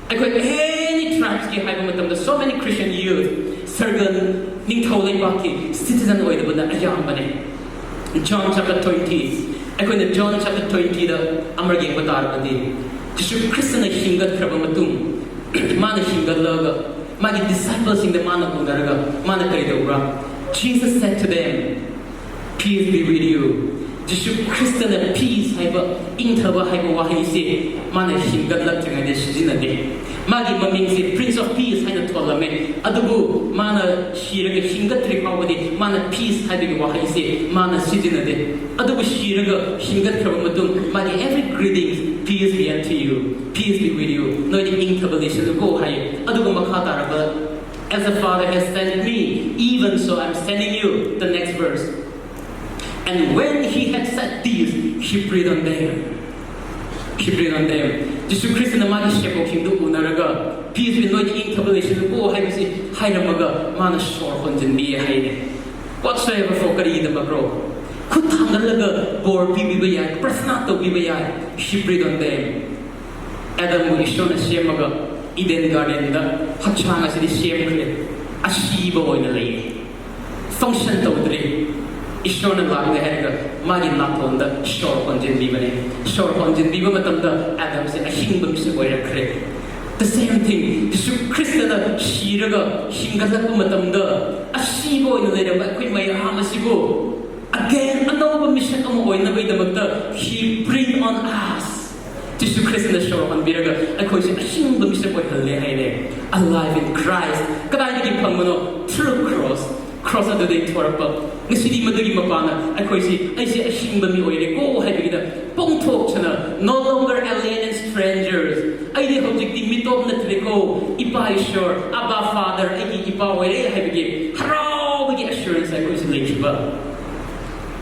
ꯑꯩꯈꯣꯏ any tribesꯀꯤ ꯍꯥꯏꯕ ꯃꯇꯝꯗ, so many Christian youth, ꯁꯔꯒ ꯅꯤꯡꯊꯧ ꯂꯩꯕꯥꯛꯀꯤ citizen ꯑꯣꯏꯗꯕꯅ ꯑꯌꯥꯝꯕꯅꯦ꯫ John chapter twenty, ꯑꯩꯈꯣꯏꯅ John chapter twentyꯗ ꯑꯃꯔꯛ ꯌꯦꯡꯕ ꯇꯥꯔꯕꯗꯤ, ꯖꯤꯁꯨ ꯈ꯭ꯔꯤꯁꯇꯅ ꯍꯤꯡꯒꯠꯈ꯭ꯔꯕ ꯃꯇꯨꯡ, ꯃꯥꯅ ꯍꯤꯡꯒꯠꯂꯒ ꯃꯥꯒꯤ disciplesꯁꯤꯡꯗ ꯃꯥꯅ ꯎꯅꯔꯒ ꯃꯥꯅ ꯀꯔꯤ ꯇꯧꯕ꯭ꯔꯥ? Jesus said to them, "Peace be with you." Jesus ꯈ꯭ꯔꯤꯁꯇꯅ peace ꯍꯥꯏꯕ, ꯏꯪꯊꯕ ꯍꯥꯏꯕ ꯋꯥꯍꯩꯁꯦ ꯃꯥꯅ ꯍꯤꯡꯒꯠꯂꯛꯇ꯭ꯔꯤꯉꯩꯗ ꯁꯤꯖꯤꯟꯅꯗꯦ꯫ ꯃꯥꯒꯤ ꯃꯃꯤꯡꯁꯦ Prince of Peace ꯍꯥꯏꯅ ꯊꯣꯜꯂꯝꯃꯦ꯫ ꯑꯗꯨꯕꯨ ꯃꯥꯅ ꯁꯤꯔꯒ ꯍꯤꯡꯒꯠꯇ꯭ꯔꯤ ꯐꯥꯎꯕꯗꯤ ꯃꯥꯅ peace ꯍꯥꯏꯕꯒꯤ ꯋꯥꯍꯩꯁꯦ ꯃꯥꯅ ꯁꯤꯖꯤꯟꯅꯗꯦ꯫ ꯑꯗꯨꯕꯨ ꯁꯤꯔꯒ ꯍꯤꯡꯒꯠꯈ꯭ꯔꯕ ꯃꯇꯨꯡ ꯃꯥꯒꯤ every greetings, "Peace be unto you, peace be with you." ꯅꯣꯏꯗꯤ ꯏꯪꯊꯕ ꯂꯩꯁꯤꯜꯂꯨꯀꯣ ꯍꯥꯏꯌꯦ꯫ ꯑꯗꯨꯒ ꯃꯈꯥ ꯇꯥꯔꯛꯄ, "As the Father has sent me, even so I'm sending you." The next verse. And when he had said this, he breathed on them. He breathed on them. ꯖꯤꯁꯨ ꯈ꯭ꯔꯤꯁꯇꯅ ꯃꯥꯒꯤ ꯁꯦꯕꯣꯛꯁꯤꯡꯗꯨ ꯎꯅꯔꯒ, "Peace be, ꯅꯣꯏꯗꯤ ꯏꯪꯊꯕ ꯂꯩꯁꯤꯜꯂꯨꯀꯣ" ꯍꯥꯏꯕꯁꯤ ꯍꯥꯏꯔꯝꯃꯒ ꯃꯥꯅ ꯁꯣꯔ ꯍꯣꯟꯖꯤꯟꯕꯤꯌꯦ ꯍꯥꯏꯔꯦ꯫ Whatsoever for, ꯀꯔꯤꯒꯤꯗꯃꯛꯔꯣ? ꯈꯨꯠ ꯊꯥꯡꯒꯠꯂꯒ ꯕꯣꯔ ꯄꯤꯕꯤꯕ ꯌꯥꯏ, ꯄ꯭ꯔꯊꯅꯥ ꯇꯧꯕꯤꯕ ꯌꯥꯏ꯫ He breathed on them. ꯑꯦꯗꯝꯕꯨ ꯏꯁꯣꯔꯅ ꯁꯦꯝꯃꯒ ꯏꯗꯦꯟ ꯒꯥꯔꯗꯦꯟꯗ ꯍꯛꯆꯥꯡ ꯑꯁꯤꯗꯤ ꯁꯦꯝꯈ꯭ꯔꯦ, ꯑꯁꯤꯕ ꯑꯣꯏꯅ ꯂꯩꯌꯦ꯫ Function ꯇꯧꯗ꯭ꯔꯤ꯫ ꯏꯁꯣꯔꯅ ꯂꯥꯛꯂꯦ ꯍꯥꯏꯔꯒ ꯃꯥꯒꯤ ꯅꯥꯇꯣꯟꯗ ꯁꯣꯔ ꯍꯣꯟꯖꯤꯟꯕꯤꯕꯅꯦ꯫ ꯁꯣꯔ ꯍꯣꯟꯖꯤꯟꯕꯤꯕ ꯃꯇꯝꯗ ꯑꯦꯗꯝꯁꯦ ꯑꯍꯤꯡꯕ ꯃꯤꯁꯛ ꯑꯣꯏꯔꯛꯈ꯭ꯔꯦ꯫ The same thing, ꯖꯤꯁꯨ ꯈ꯭ꯔꯤꯁꯇꯅ ꯁꯤꯔꯒ ꯍꯤꯡꯒꯠꯂꯛꯄ ꯃꯇꯝꯗ ꯑꯁꯤꯕ ꯑꯣꯏꯅ ꯂꯩꯔꯝꯕ ꯑꯩꯈꯣꯏ ꯃꯌꯥꯝ ꯑꯁꯤꯕꯨ again ꯑꯅꯧꯕ ꯃꯤꯁꯛ ꯑꯃ ꯑꯣꯏꯅꯕꯒꯤꯗꯃꯛꯇ He breathed on us. ꯖꯤꯁꯨ ꯈ꯭ꯔꯤꯁꯇꯅ ꯁꯣꯔ ꯍꯣꯟꯕꯤꯔꯒ ꯑꯩꯈꯣꯏꯁꯦ ꯑꯍꯤꯡꯕ ꯃꯤꯁꯛ ꯑꯣꯏꯍꯜꯂꯦ ꯍꯥꯏꯔꯦ꯫ Alive in Christ. ꯀꯗꯥꯏꯗꯒꯤ ꯐꯪꯕꯅꯣ? Through cross. Cross ꯑꯗꯨꯗꯒꯤ ꯊꯣꯔꯛꯄ꯫ ꯉꯁꯤꯗꯤ ꯃꯗꯨꯒꯤ ꯃꯄꯥꯅ ꯑꯩꯈꯣꯏꯁꯤ, "ꯑꯩꯁꯦ ꯑꯍꯤꯡꯕ ꯃꯤ ꯑꯣꯏꯔꯦꯀꯣ" ꯍꯥꯏꯕꯒꯤꯗ ꯄꯣꯡꯊꯣꯛꯁꯅ, "No longer alien and strangers." ꯑꯩꯗꯤ ꯍꯧꯖꯤꯛꯇꯤ ꯃꯤꯇꯣꯞ ꯅꯠꯇ꯭ꯔꯦꯀꯣ, ꯏꯄꯥ ꯏꯁꯣꯔ, Abba Father, ꯑꯩꯒꯤ ꯏꯄꯥ ꯑꯣꯏꯔꯦ ꯍꯥꯏꯕꯒꯤ ꯍꯔꯥꯎꯕꯒꯤ assurance ꯑꯩꯈꯣꯏꯁꯤ ꯂꯩꯈꯤꯕ꯫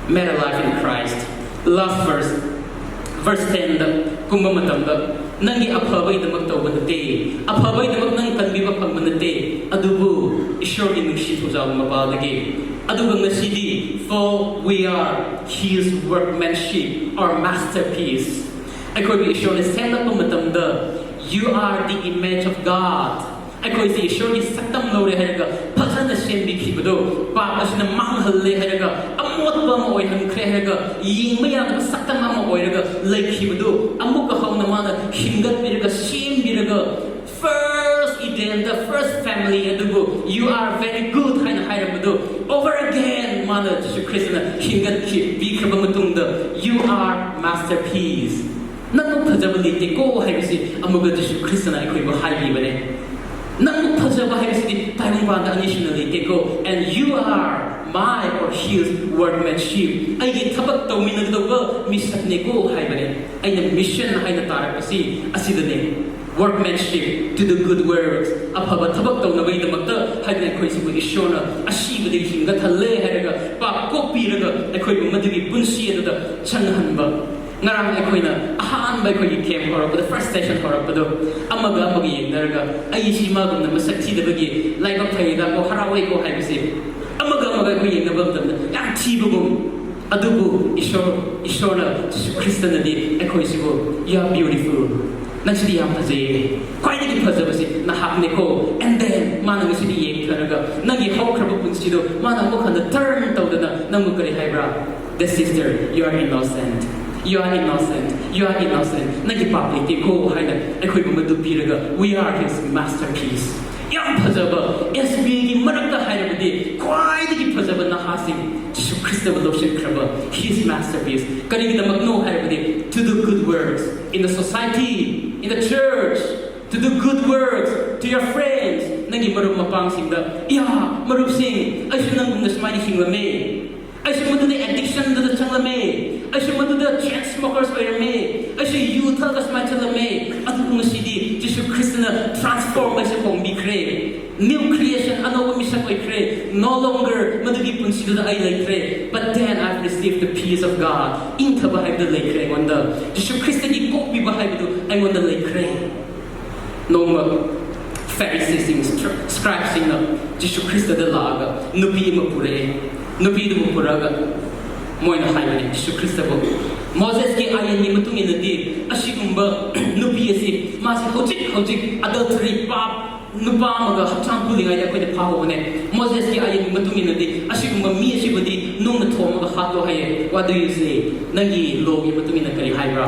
Made alive in Christ. Last verse, verse ten ꯗ ꯀꯨꯝꯕ ꯃꯇꯝꯗ, "ꯅꯪꯒꯤ ꯑꯐꯕꯒꯤꯗꯃꯛ ꯇꯧꯕ ꯅꯠꯇꯦ, ꯑꯐꯕꯒꯤꯗꯃꯛ ꯅꯪ ꯀꯟꯕꯤꯕ ꯐꯪꯕ ꯅꯠꯇꯦ, ꯑꯗꯨꯕꯨ ꯏꯁꯣꯔꯒꯤ ꯅꯨꯡꯁꯤ ꯊꯧꯖꯥꯜ ꯃꯄꯥꯗꯒꯤ꯫ ꯑꯗꯨꯒ ꯉꯁꯤꯗꯤ, for we are his workmanship, or masterpiece." ꯑꯩꯈꯣꯏꯕꯨ ꯏꯁꯣꯔꯅ ꯁꯦꯝꯂꯛꯄ ꯃꯇꯝꯗ, "You are the image of God." ꯑꯩꯈꯣꯏꯁꯦ ꯏꯁꯣꯔꯒꯤ ꯁꯛꯇꯝ ꯂꯧꯔꯦ ꯍꯥꯏꯔꯒ ꯐꯖꯅ ꯁꯦꯝꯕꯤꯈꯤꯕꯗꯣ, ꯄꯥꯞ ꯑꯁꯤꯅ ꯃꯥꯡꯍꯜꯂꯦ ꯍꯥꯏꯔꯒ, ꯑꯃꯣꯠꯄ ꯑꯃ ꯑꯣꯏꯍꯟꯈ꯭ꯔꯦ ꯍꯥꯏꯔꯒ, ꯌꯦꯡꯕ ꯌꯥꯗꯕ ꯁꯛꯇꯝ ꯑꯃ ꯑꯣꯏꯔꯒ ꯂꯩꯈꯤꯕꯗꯣ, ꯑꯃꯨꯛꯀ ꯍꯧꯅ ꯃꯥꯅ ꯍꯤꯡꯒꯠꯄꯤꯔꯒ, ꯁꯦꯝꯕꯤꯔꯒ, first Eden, the first family ꯑꯗꯨꯕꯨ, "You are very good" ꯍꯥꯏꯅ ꯍꯥꯏꯔꯝꯕꯗꯣ, over again ꯃꯥꯅ ꯖꯤꯁꯨ ꯈ꯭ꯔꯤꯁꯇꯅ ꯍꯤꯡꯒꯠꯈꯤ, ꯄꯤꯈ꯭ꯔꯕ ꯃꯇꯨꯡꯗ, "You are masterpiece." ꯅꯪꯃꯨꯛ ꯐꯖꯕ ꯂꯩꯇꯦꯀꯣ ꯍꯥꯏꯕꯁꯤ ꯑꯃꯨꯛꯀ ꯖꯤꯁꯨ ꯈ꯭ꯔꯤꯁꯇꯅ ꯑꯩꯈꯣꯏꯕꯨ ꯍꯥꯏꯕꯤꯕꯅꯦ꯫ ꯅꯪꯃꯨꯛ ꯐꯖꯕ ꯍꯥꯏꯕꯁꯤꯗꯤ ꯇꯥꯏꯕꯪꯄꯥꯟꯗ ꯑꯅꯤꯁꯨꯅ ꯂꯩꯇꯦꯀꯣ꯫ And you are my or his workmanship. ꯑꯩꯒꯤ ꯊꯕꯛ ꯇꯧꯃꯤꯟꯅꯒꯗꯧꯕ ꯃꯤꯁꯛꯅꯦꯀꯣ ꯍꯥꯏꯕꯅꯦ꯫ ꯑꯩꯅ mission ꯍꯥꯏꯅ ꯇꯥꯔꯛꯄꯁꯤ ꯑꯁꯤꯗꯅꯦ꯫ Workmanship, to do good works. ꯑꯐꯕ ꯊꯕꯛ ꯇꯧꯅꯕꯒꯤꯗꯃꯛꯇ ꯍꯥꯏꯗꯅ ꯑꯩꯈꯣꯏꯁꯤꯕꯨ ꯏꯁꯣꯔꯅ ꯑꯁꯤꯕꯗꯒꯤ ꯍꯤꯡꯒꯠꯍꯜꯂꯦ ꯍꯥꯏꯔꯒ ꯄꯥꯞ ꯀꯣꯛꯄꯤꯔꯒ ꯑꯩꯈꯣꯏꯕꯨ ꯃꯗꯨꯒꯤ ꯄꯨꯟꯁꯤ ꯑꯗꯨꯗ ꯆꯪꯍꯟꯕ꯫ ꯉꯔꯥꯡ ꯑꯩꯈꯣꯏꯅ ꯑꯍꯥꯟꯕ ꯑꯩꯈꯣꯏꯒꯤ camp ꯍꯧꯔꯛꯄꯗ, first session ꯍꯧꯔꯛꯄꯗꯣ, ꯑꯃꯒ ꯑꯃꯒ ꯌꯦꯡꯅꯔꯒ ꯑꯩꯁꯤ ꯃꯥꯒꯨꯝꯅ ꯃꯁꯛ ꯊꯤꯗꯕꯒꯤ ꯂꯥꯏꯕꯛ ꯐꯩꯗꯀꯣ, ꯍꯔꯥꯎꯋꯦꯀꯣ ꯍꯥꯏꯕꯁꯦ ꯑꯃꯒ ꯑꯃꯒ ꯑꯩꯈꯣꯏ ꯌꯦꯡꯅꯕ ꯃꯇꯝꯗ ꯌꯥꯝ ꯊꯤꯕꯒꯨꯝ꯫ ꯑꯗꯨꯕꯨ ꯏꯁꯣꯔ, ꯏꯁꯣꯔꯅ, ꯖꯤꯁꯨ ꯈ꯭ꯔꯤꯁꯇꯅꯗꯤ ꯑꯩꯈꯣꯏꯁꯤꯕꯨ, "You are beautiful, ꯅꯪꯁꯤꯗꯤ ꯌꯥꯝ ꯐꯖꯩꯌꯦ, ꯈ꯭ꯋꯥꯏꯗꯒꯤ ꯐꯖꯕꯁꯤ ꯅꯍꯥꯛꯅꯦꯀꯣ." And then ꯃꯥꯅ ꯉꯁꯤꯗꯤ ꯌꯦꯡꯊꯔꯒ ꯅꯪꯒꯤ ꯍꯧꯈ꯭ꯔꯕ ꯄꯨꯟꯁꯤꯗꯣ ꯃꯥꯅ ꯑꯃꯨꯛ ꯍꯟꯅ turn ꯇꯧꯗꯅ ꯅꯪꯕꯨ ꯀꯔꯤ ꯍꯥꯏꯕ꯭ꯔꯥ? "The sister, you are innocent, you are innocent, you are innocent, ꯅꯪꯒꯤ ꯄꯥꯞ ꯂꯩꯇꯦꯀꯣ" ꯍꯥꯏꯅ ꯑꯩꯈꯣꯏꯕꯨ ꯃꯗꯨ ꯄꯤꯔꯒ, "We are his masterpiece." ꯌꯥꯝ ꯐꯖꯕ, S B ꯒꯤ ꯃꯔꯛꯇ ꯍꯥꯏꯔꯕꯗꯤ ꯈ꯭ꯋꯥꯏꯗꯒꯤ ꯐꯖꯕ ꯅꯍꯥꯁꯤꯡ, ꯖꯤꯁꯨ ꯈ꯭ꯔꯤꯁꯇꯕꯨ ꯂꯧꯁꯤꯟꯈ꯭ꯔꯕ, his masterpiece꯫ ꯀꯔꯤꯒꯤꯗꯃꯛꯅꯣ ꯍꯥꯏꯔꯕꯗꯤ, to do good works in the society, in the church, to do good works to your friends, ꯅꯪꯒꯤ ꯃꯔꯨꯞ ꯃꯄꯥꯡꯁꯤꯡꯗ, "ꯏꯌꯥ, ꯃꯔꯨꯞꯁꯤꯡ, ꯑꯩꯁꯨ ꯅꯪꯒꯨꯝꯅ ꯁꯨꯃꯥꯏꯅ ꯍꯤꯡꯂꯝꯃꯦ, ꯑꯩꯁꯨ ꯃꯗꯨꯗ addiction ꯗꯨꯗ ꯆꯪꯂꯝꯃꯦ, ꯑꯩꯁꯨ ꯃꯗꯨꯗ chain smokers ꯑꯣꯏꯔꯝꯃꯦ, ꯑꯩꯁꯨ ꯌꯨ ꯊꯛꯑꯒ ꯁꯨꯃꯥꯏꯅ ꯆꯠꯂꯝꯃꯦ, ꯑꯗꯨꯕꯨ ꯉꯁꯤꯗꯤ ꯖꯤꯁꯨ ꯈ꯭ꯔꯤꯁꯇꯅ transform ꯑꯩꯁꯦ ꯍꯣꯡꯕꯤꯈ꯭ꯔꯦ, new creation, ꯑꯅꯧꯕ ꯃꯤꯁꯛ ꯑꯣꯏꯈ꯭ꯔꯦ, no longer ꯃꯗꯨꯒꯤ ꯄꯨꯟꯁꯤꯗꯨꯗ ꯑꯩ ꯂꯩꯈ꯭ꯔꯦ, but then I've received the peace of God, ꯏꯪꯊꯕ ꯍꯥꯏꯕꯗꯨ ꯂꯩꯈ꯭ꯔꯦ ꯑꯩꯉꯣꯟꯗ, ꯖꯤꯁꯨ ꯈ꯭ꯔꯤꯁꯇꯒꯤ ꯀꯣꯛꯄꯤꯕ ꯍꯥꯏꯕꯗꯨ ꯑꯩꯉꯣꯟꯗ ꯂꯩꯈ꯭ꯔꯦ." ꯅꯣꯡꯃ ꯐꯦꯔꯤꯁꯤꯁꯤꯡ, scribesꯁꯤꯡꯅ ꯖꯤꯁꯨ ꯈ꯭ꯔꯤꯁꯇꯗ ꯂꯥꯛꯑꯒ ꯅꯨꯄꯤ ꯑꯃ ꯄꯨꯔꯛꯑꯦ꯫ ꯅꯨꯄꯤꯗꯨꯕꯨ ꯄꯨꯔꯛꯑꯒ ꯃꯣꯏꯅ ꯍꯥꯏꯕꯅꯦ ꯖꯤꯁꯨ ꯈ꯭ꯔꯤꯁꯇꯕꯨ, "ꯃꯣꯖꯦꯁꯀꯤ ꯑꯥꯏꯟꯒꯤ ꯃꯇꯨꯡ ꯏꯟꯅꯗꯤ ꯑꯁꯤꯒꯨꯝꯕ ꯅꯨꯄꯤ ꯑꯁꯤ, ꯃꯥꯁꯤ ꯍꯧꯖꯤꯛ ꯍꯧꯖꯤꯛ adultery, ꯄꯥꯞ, ꯅꯨꯄꯥ ꯑꯃꯒ ꯍꯛꯆꯥꯡ ꯄꯨꯜꯂꯤꯉꯩꯗ ꯑꯩꯈꯣꯏꯅ ꯐꯥꯍꯧꯕꯅꯦ꯫ ꯃꯣꯖꯦꯁꯀꯤ ꯑꯥꯏꯟꯒꯤ ꯃꯇꯨꯡ ꯏꯟꯅꯗꯤ ꯑꯁꯤꯒꯨꯝꯕ ꯃꯤ ꯑꯁꯤꯕꯨꯗꯤ ꯅꯨꯡꯅ ꯊꯣꯝꯃꯒ ꯍꯥꯠꯂꯣ" ꯍꯥꯏꯌꯦ꯫ What do you say? ꯅꯪꯒꯤ lawꯒꯤ ꯃꯇꯨꯡ ꯏꯟꯅ ꯀꯔꯤ ꯍꯥꯏꯕ꯭ꯔꯥ?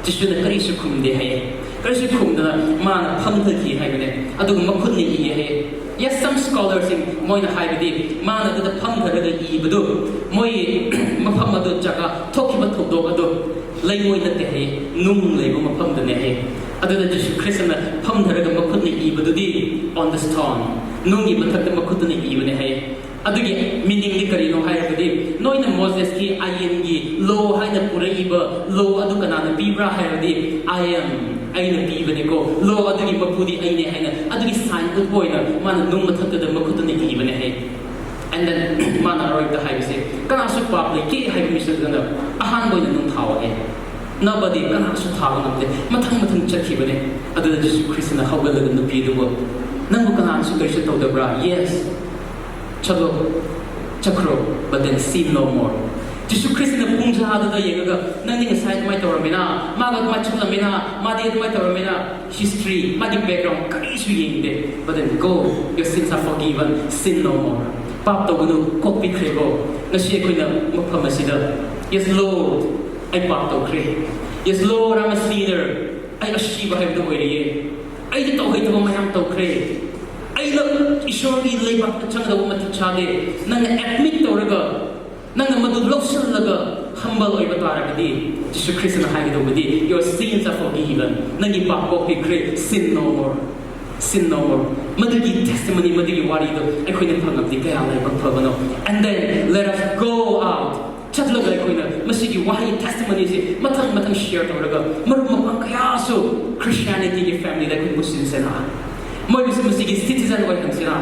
ꯖꯤꯁꯨꯅ ꯀꯔꯤꯁꯨ ꯈꯨꯝꯗꯦ ꯍꯥꯏꯌꯦ꯫ ꯀꯔꯤꯁꯨ ꯈꯨꯝꯗꯅ ꯃꯥꯅ ꯐꯝꯊꯈꯤ ꯍꯥꯏꯕꯅꯦ꯫ ꯑꯗꯨꯒ ꯃꯈꯨꯠꯅ ꯏꯌꯦ ꯍꯥꯏꯌꯦ꯫ Yes, some scholarsꯁꯤꯡ ꯃꯣꯏꯅ ꯍꯥꯏꯕꯗꯤ ꯃꯥꯅ ꯑꯗꯨꯗ ꯐꯝꯊꯔꯒ ꯏꯕꯗꯨ, ꯃꯣꯏ ꯃꯐꯝ ꯑꯗꯨ, ꯖꯒꯥ ꯊꯣꯛꯈꯤꯕ ꯊꯧꯗꯣꯛ ꯑꯗꯨ ꯂꯩꯉꯣꯏ ꯅꯠꯇꯦ ꯍꯥꯏꯌꯦ, ꯅꯨꯡ ꯂꯩꯕ ꯃꯐꯝꯗꯅꯦ ꯍꯥꯏꯌꯦ꯫ ꯑꯗꯨꯗ ꯖꯤꯁꯨ ꯈ꯭ꯔꯤꯁꯇꯅ ꯐꯝꯊꯔꯒ ꯃꯈꯨꯠꯅ ꯏꯕꯗꯨꯗꯤ on the stone, ꯅꯨꯡꯒꯤ ꯃꯊꯛꯇ ꯃꯈꯨꯠꯇꯨꯅ ꯏꯕꯅꯦ ꯍꯥꯏꯌꯦ꯫ ꯑꯗꯨꯒꯤ ꯃꯤꯅꯤꯡꯗꯤ ꯀꯔꯤꯅꯣ ꯍꯥꯏꯔꯕꯗꯤ, ꯅꯣꯏꯅ ꯃꯣꯖꯦꯁꯀꯤ ꯑꯥꯏꯟꯒꯤ ꯂꯣ ꯍꯥꯏꯅ ꯄꯨꯔꯛꯏꯕ ꯂꯣ ꯑꯗꯨ ꯀꯅꯥꯅ ꯄꯤꯕ꯭ꯔꯥ ꯍꯥꯏꯔꯗꯤ, "I am, ꯑꯩꯅ ꯄꯤꯕꯅꯦꯀꯣ, ꯂꯣ ꯑꯗꯨꯒꯤ ꯃꯄꯨꯗꯤ ꯑꯩꯅꯦ" ꯍꯥꯏꯅ ꯑꯗꯨꯒꯤ ꯁꯥꯏꯟ ꯎꯠꯄ ꯑꯣꯏꯅ ꯃꯥꯅ ꯅꯨꯡ ꯃꯊꯛꯇꯨꯗ ꯃꯈꯨꯠꯇꯨꯅ ꯏꯕꯅꯦ ꯍꯥꯏ꯫ And then ꯃꯥꯅ ꯑꯔꯣꯏꯕꯗ ꯍꯥꯏꯕꯁꯦ, "ꯀꯅꯥꯁꯨ ꯄꯥꯞ ꯂꯩꯇꯦ" ꯍꯥꯏꯕ ꯃꯤꯁꯛꯇꯨꯅ ꯑꯍꯥꯟꯕ ꯑꯣꯏꯅ ꯅꯨꯡ ꯊꯥꯎ ꯍꯥꯏ꯫ Nobody, ꯀꯅꯥꯁꯨ ꯊꯥꯕ ꯉꯝꯗꯦ꯫ ꯃꯊꯪ ꯃꯊꯪ ꯆꯠꯈꯤꯕꯅꯦ꯫ ꯑꯗꯨꯗ ꯖꯤꯁꯨ ꯈ꯭ꯔꯤꯁꯇꯅ ꯍꯧꯒꯠꯂꯒ ꯅꯨꯄꯤꯗꯨꯕꯨ, "ꯅꯪꯕꯨ ꯀꯅꯥꯅꯁꯨ ꯀꯔꯤꯁꯨ ꯇꯧꯗꯕ꯭ꯔꯥ?" "Yes, ꯆꯠꯂꯣ, ꯆꯠꯈ꯭ꯔꯣ, but then sin no more." ꯖꯤꯁꯨ ꯈ꯭ꯔꯤꯁꯇꯅ ꯄꯨꯡ ꯖꯥꯗꯨꯗ ꯌꯦꯡꯉꯒ, "ꯅꯪꯗꯤ ꯉꯁꯥꯏ ꯑꯗꯨꯃꯥꯏꯅ ꯇꯧꯔꯝꯃꯤꯅ, ꯃꯥꯒ ꯑꯗꯨꯃꯥꯏꯅ ꯆꯠꯂꯝꯃꯤꯅ, ꯃꯥꯗꯤ ꯑꯗꯨꯃꯥꯏꯅ ꯇꯧꯔꯝꯃꯤꯅ", history, ꯃꯥꯒꯤ background ꯀꯔꯤꯁꯨ ꯌꯦꯡꯗꯦ꯫ "But then go, your sins are forgiven, sin no more." ꯄꯥꯞ ꯇꯧꯒꯅꯨ, ꯀꯣꯛꯄꯤꯈ꯭ꯔꯦꯀꯣ꯫ ꯉꯁꯤ ꯑꯩꯈꯣꯏꯅ ꯃꯐꯝ ꯑꯁꯤꯗ, "Yes, Lord, ꯑꯩ ꯄꯥꯞ ꯇꯧꯈ꯭ꯔꯦ꯫ Yes, Lord, I'm a sinner. ꯑꯩ ꯑꯁꯤꯕ ꯍꯥꯏꯕꯗꯨ ꯑꯣꯏꯔꯤꯌꯦ꯫ ꯑꯩꯗꯤ ꯇꯧꯍꯩꯗꯕ ꯃꯌꯥꯝ ꯇꯧꯈ꯭ꯔꯦ꯫ ꯑꯩꯅ ꯏꯁꯣꯔꯒꯤ ꯂꯩꯕꯥꯛꯇ ꯆꯪꯒꯗꯕ ꯃꯇꯤꯛ ꯆꯥꯗꯦ꯫" ꯅꯪꯅ admit ꯇꯧꯔꯒ, ꯅꯪꯅ ꯃꯗꯨ ꯂꯧꯁꯤꯜꯂꯒ humble ꯑꯣꯏꯕ ꯇꯥꯔꯒꯗꯤ, ꯖꯤꯁꯨ ꯈ꯭ꯔꯤꯁꯇꯅ ꯍꯥꯏꯒꯗꯧꯕꯗꯤ, "Your sins are forgiven." ꯅꯪꯒꯤ ꯄꯥꯞ ꯀꯣꯛꯄꯤꯈ꯭ꯔꯦ, sin no more, sin no more꯫ ꯃꯗꯨꯒꯤ testimony, ꯃꯗꯨꯒꯤ ꯋꯥꯔꯤꯗꯣ ꯑꯩꯈꯣꯏꯅ ꯐꯪꯉꯕꯗꯤ ꯀꯌꯥ ꯂꯥꯏꯕꯛ ꯐꯕꯅꯣ꯫ And then let us go out. ꯆꯠꯂꯒ ꯑꯩꯈꯣꯏꯅ ꯃꯁꯤꯒꯤ ꯋꯥꯍꯩ, testimonyꯁꯦ ꯃꯊꯪ ꯃꯊꯪ share ꯇꯧꯔꯒ ꯃꯔꯨꯞ ꯃꯄꯥꯡ ꯀꯌꯥꯁꯨ Christianityꯒꯤ familyꯗ ꯑꯩꯈꯣꯏ ꯄꯨꯁꯤꯟꯁꯤꯔꯥ? ꯃꯣꯏꯕꯨꯁꯨ ꯃꯁꯤꯒꯤ citizen ꯑꯣꯏꯍꯟꯁꯤꯔꯥ?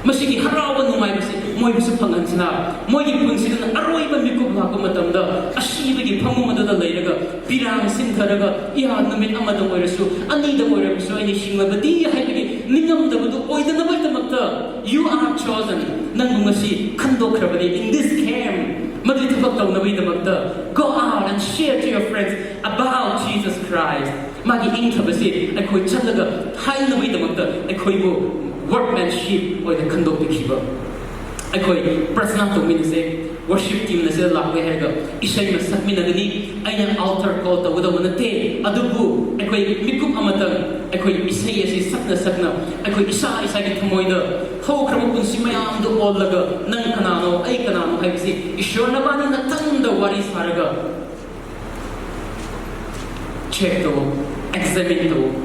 ꯃꯁꯤꯒꯤ ꯍꯔꯥꯎꯕ ꯅꯨꯡꯉꯥꯏꯕꯁꯤ ꯃꯣꯏꯕꯨꯁꯨ ꯐꯪꯍꯟꯁꯤꯔꯥ? ꯃꯣꯏꯒꯤ ꯄꯨꯟꯁꯤꯗꯨꯅ ꯑꯔꯣꯏꯕ ꯃꯤꯀꯨꯞ ꯂꯥꯛꯄ ꯃꯇꯝꯗ ꯑꯁꯤꯕꯒꯤ ꯐꯃꯨꯡ ꯑꯗꯨꯗ ꯂꯩꯔꯒ ꯄꯤꯔꯥꯡ ꯁꯤꯟꯊꯔꯒ, "ꯏꯌꯥ, ꯅꯨꯃꯤꯠ ꯑꯃꯗ ꯑꯣꯏꯔꯁꯨ, ꯑꯅꯤꯗ ꯑꯣꯏꯔꯕꯁꯨ ꯑꯩꯅ ꯍꯤꯡꯂꯕꯗꯤ" ꯍꯥꯏꯕꯒꯤ ꯅꯤꯡꯉꯝꯗꯕꯗꯨ ꯑꯣꯏꯗꯅꯕꯒꯤꯗꯃꯛꯇ, "You are chosen." ꯅꯪꯕꯨ ꯉꯁꯤ ꯈꯟꯗꯣꯛꯈ꯭ꯔꯕꯅꯤ, in this camp꯫ ꯃꯗꯨꯒꯤ ꯊꯕꯛ ꯇꯧꯅꯕꯒꯤꯗꯃꯛꯇ, go out and share to your friends about Jesus Christ. ꯃꯥꯒꯤ ꯏꯪꯊꯕꯁꯤ ꯑꯩꯈꯣꯏ ꯆꯠꯂꯒ ꯍꯥꯏꯅꯕꯒꯤꯗꯃꯛꯇ ꯑꯩꯈꯣꯏꯕꯨ workmanship ꯑꯣꯏꯅ ꯈꯟꯗꯣꯛꯄꯤꯈꯤꯕ꯫ ꯑꯩꯈꯣꯏ ꯄ꯭ꯔꯊꯅꯥ ꯇꯧꯃꯤꯟꯅꯁꯦ꯫ Worship teamꯅ ꯁꯤꯗ ꯂꯥꯛꯄ ꯍꯥꯏꯔꯒ ꯏꯁꯩ ꯑꯃ ꯁꯛꯃꯤꯟꯅꯒꯅꯤ꯫ ꯑꯩꯅ altar call ꯇꯧꯒꯗꯧꯕ ꯅꯠꯇꯦ, ꯑꯗꯨꯕꯨ ꯑꯩꯈꯣꯏ ꯃꯤꯀꯨꯞ ꯑꯃꯇꯪ ꯑꯩꯈꯣꯏ ꯏꯁꯩ ꯑꯁꯤ ꯁꯛꯅ ꯁꯛꯅ ꯑꯩꯈꯣꯏ ꯏꯁꯥ ꯏꯁꯥꯒꯤ ꯊꯃꯣꯏꯗ ꯍꯧꯈ꯭ꯔꯕ ꯄꯨꯟꯁꯤ ꯃꯌꯥꯝꯗꯨ ꯑꯣꯜꯂꯒ, ꯅꯪ ꯀꯅꯥꯅꯣ, ꯑꯩ ꯀꯅꯥꯅꯣ ꯍꯥꯏꯕꯁꯤ ꯏꯁꯣꯔ ꯅꯕꯥꯅꯤ ꯅꯊꯟꯗ ꯋꯥꯔꯤ ꯁꯥꯔꯒ, ꯆꯦꯛ ꯇꯧ, ꯑꯦꯛꯖꯥꯃꯤꯟ ꯇꯧ꯫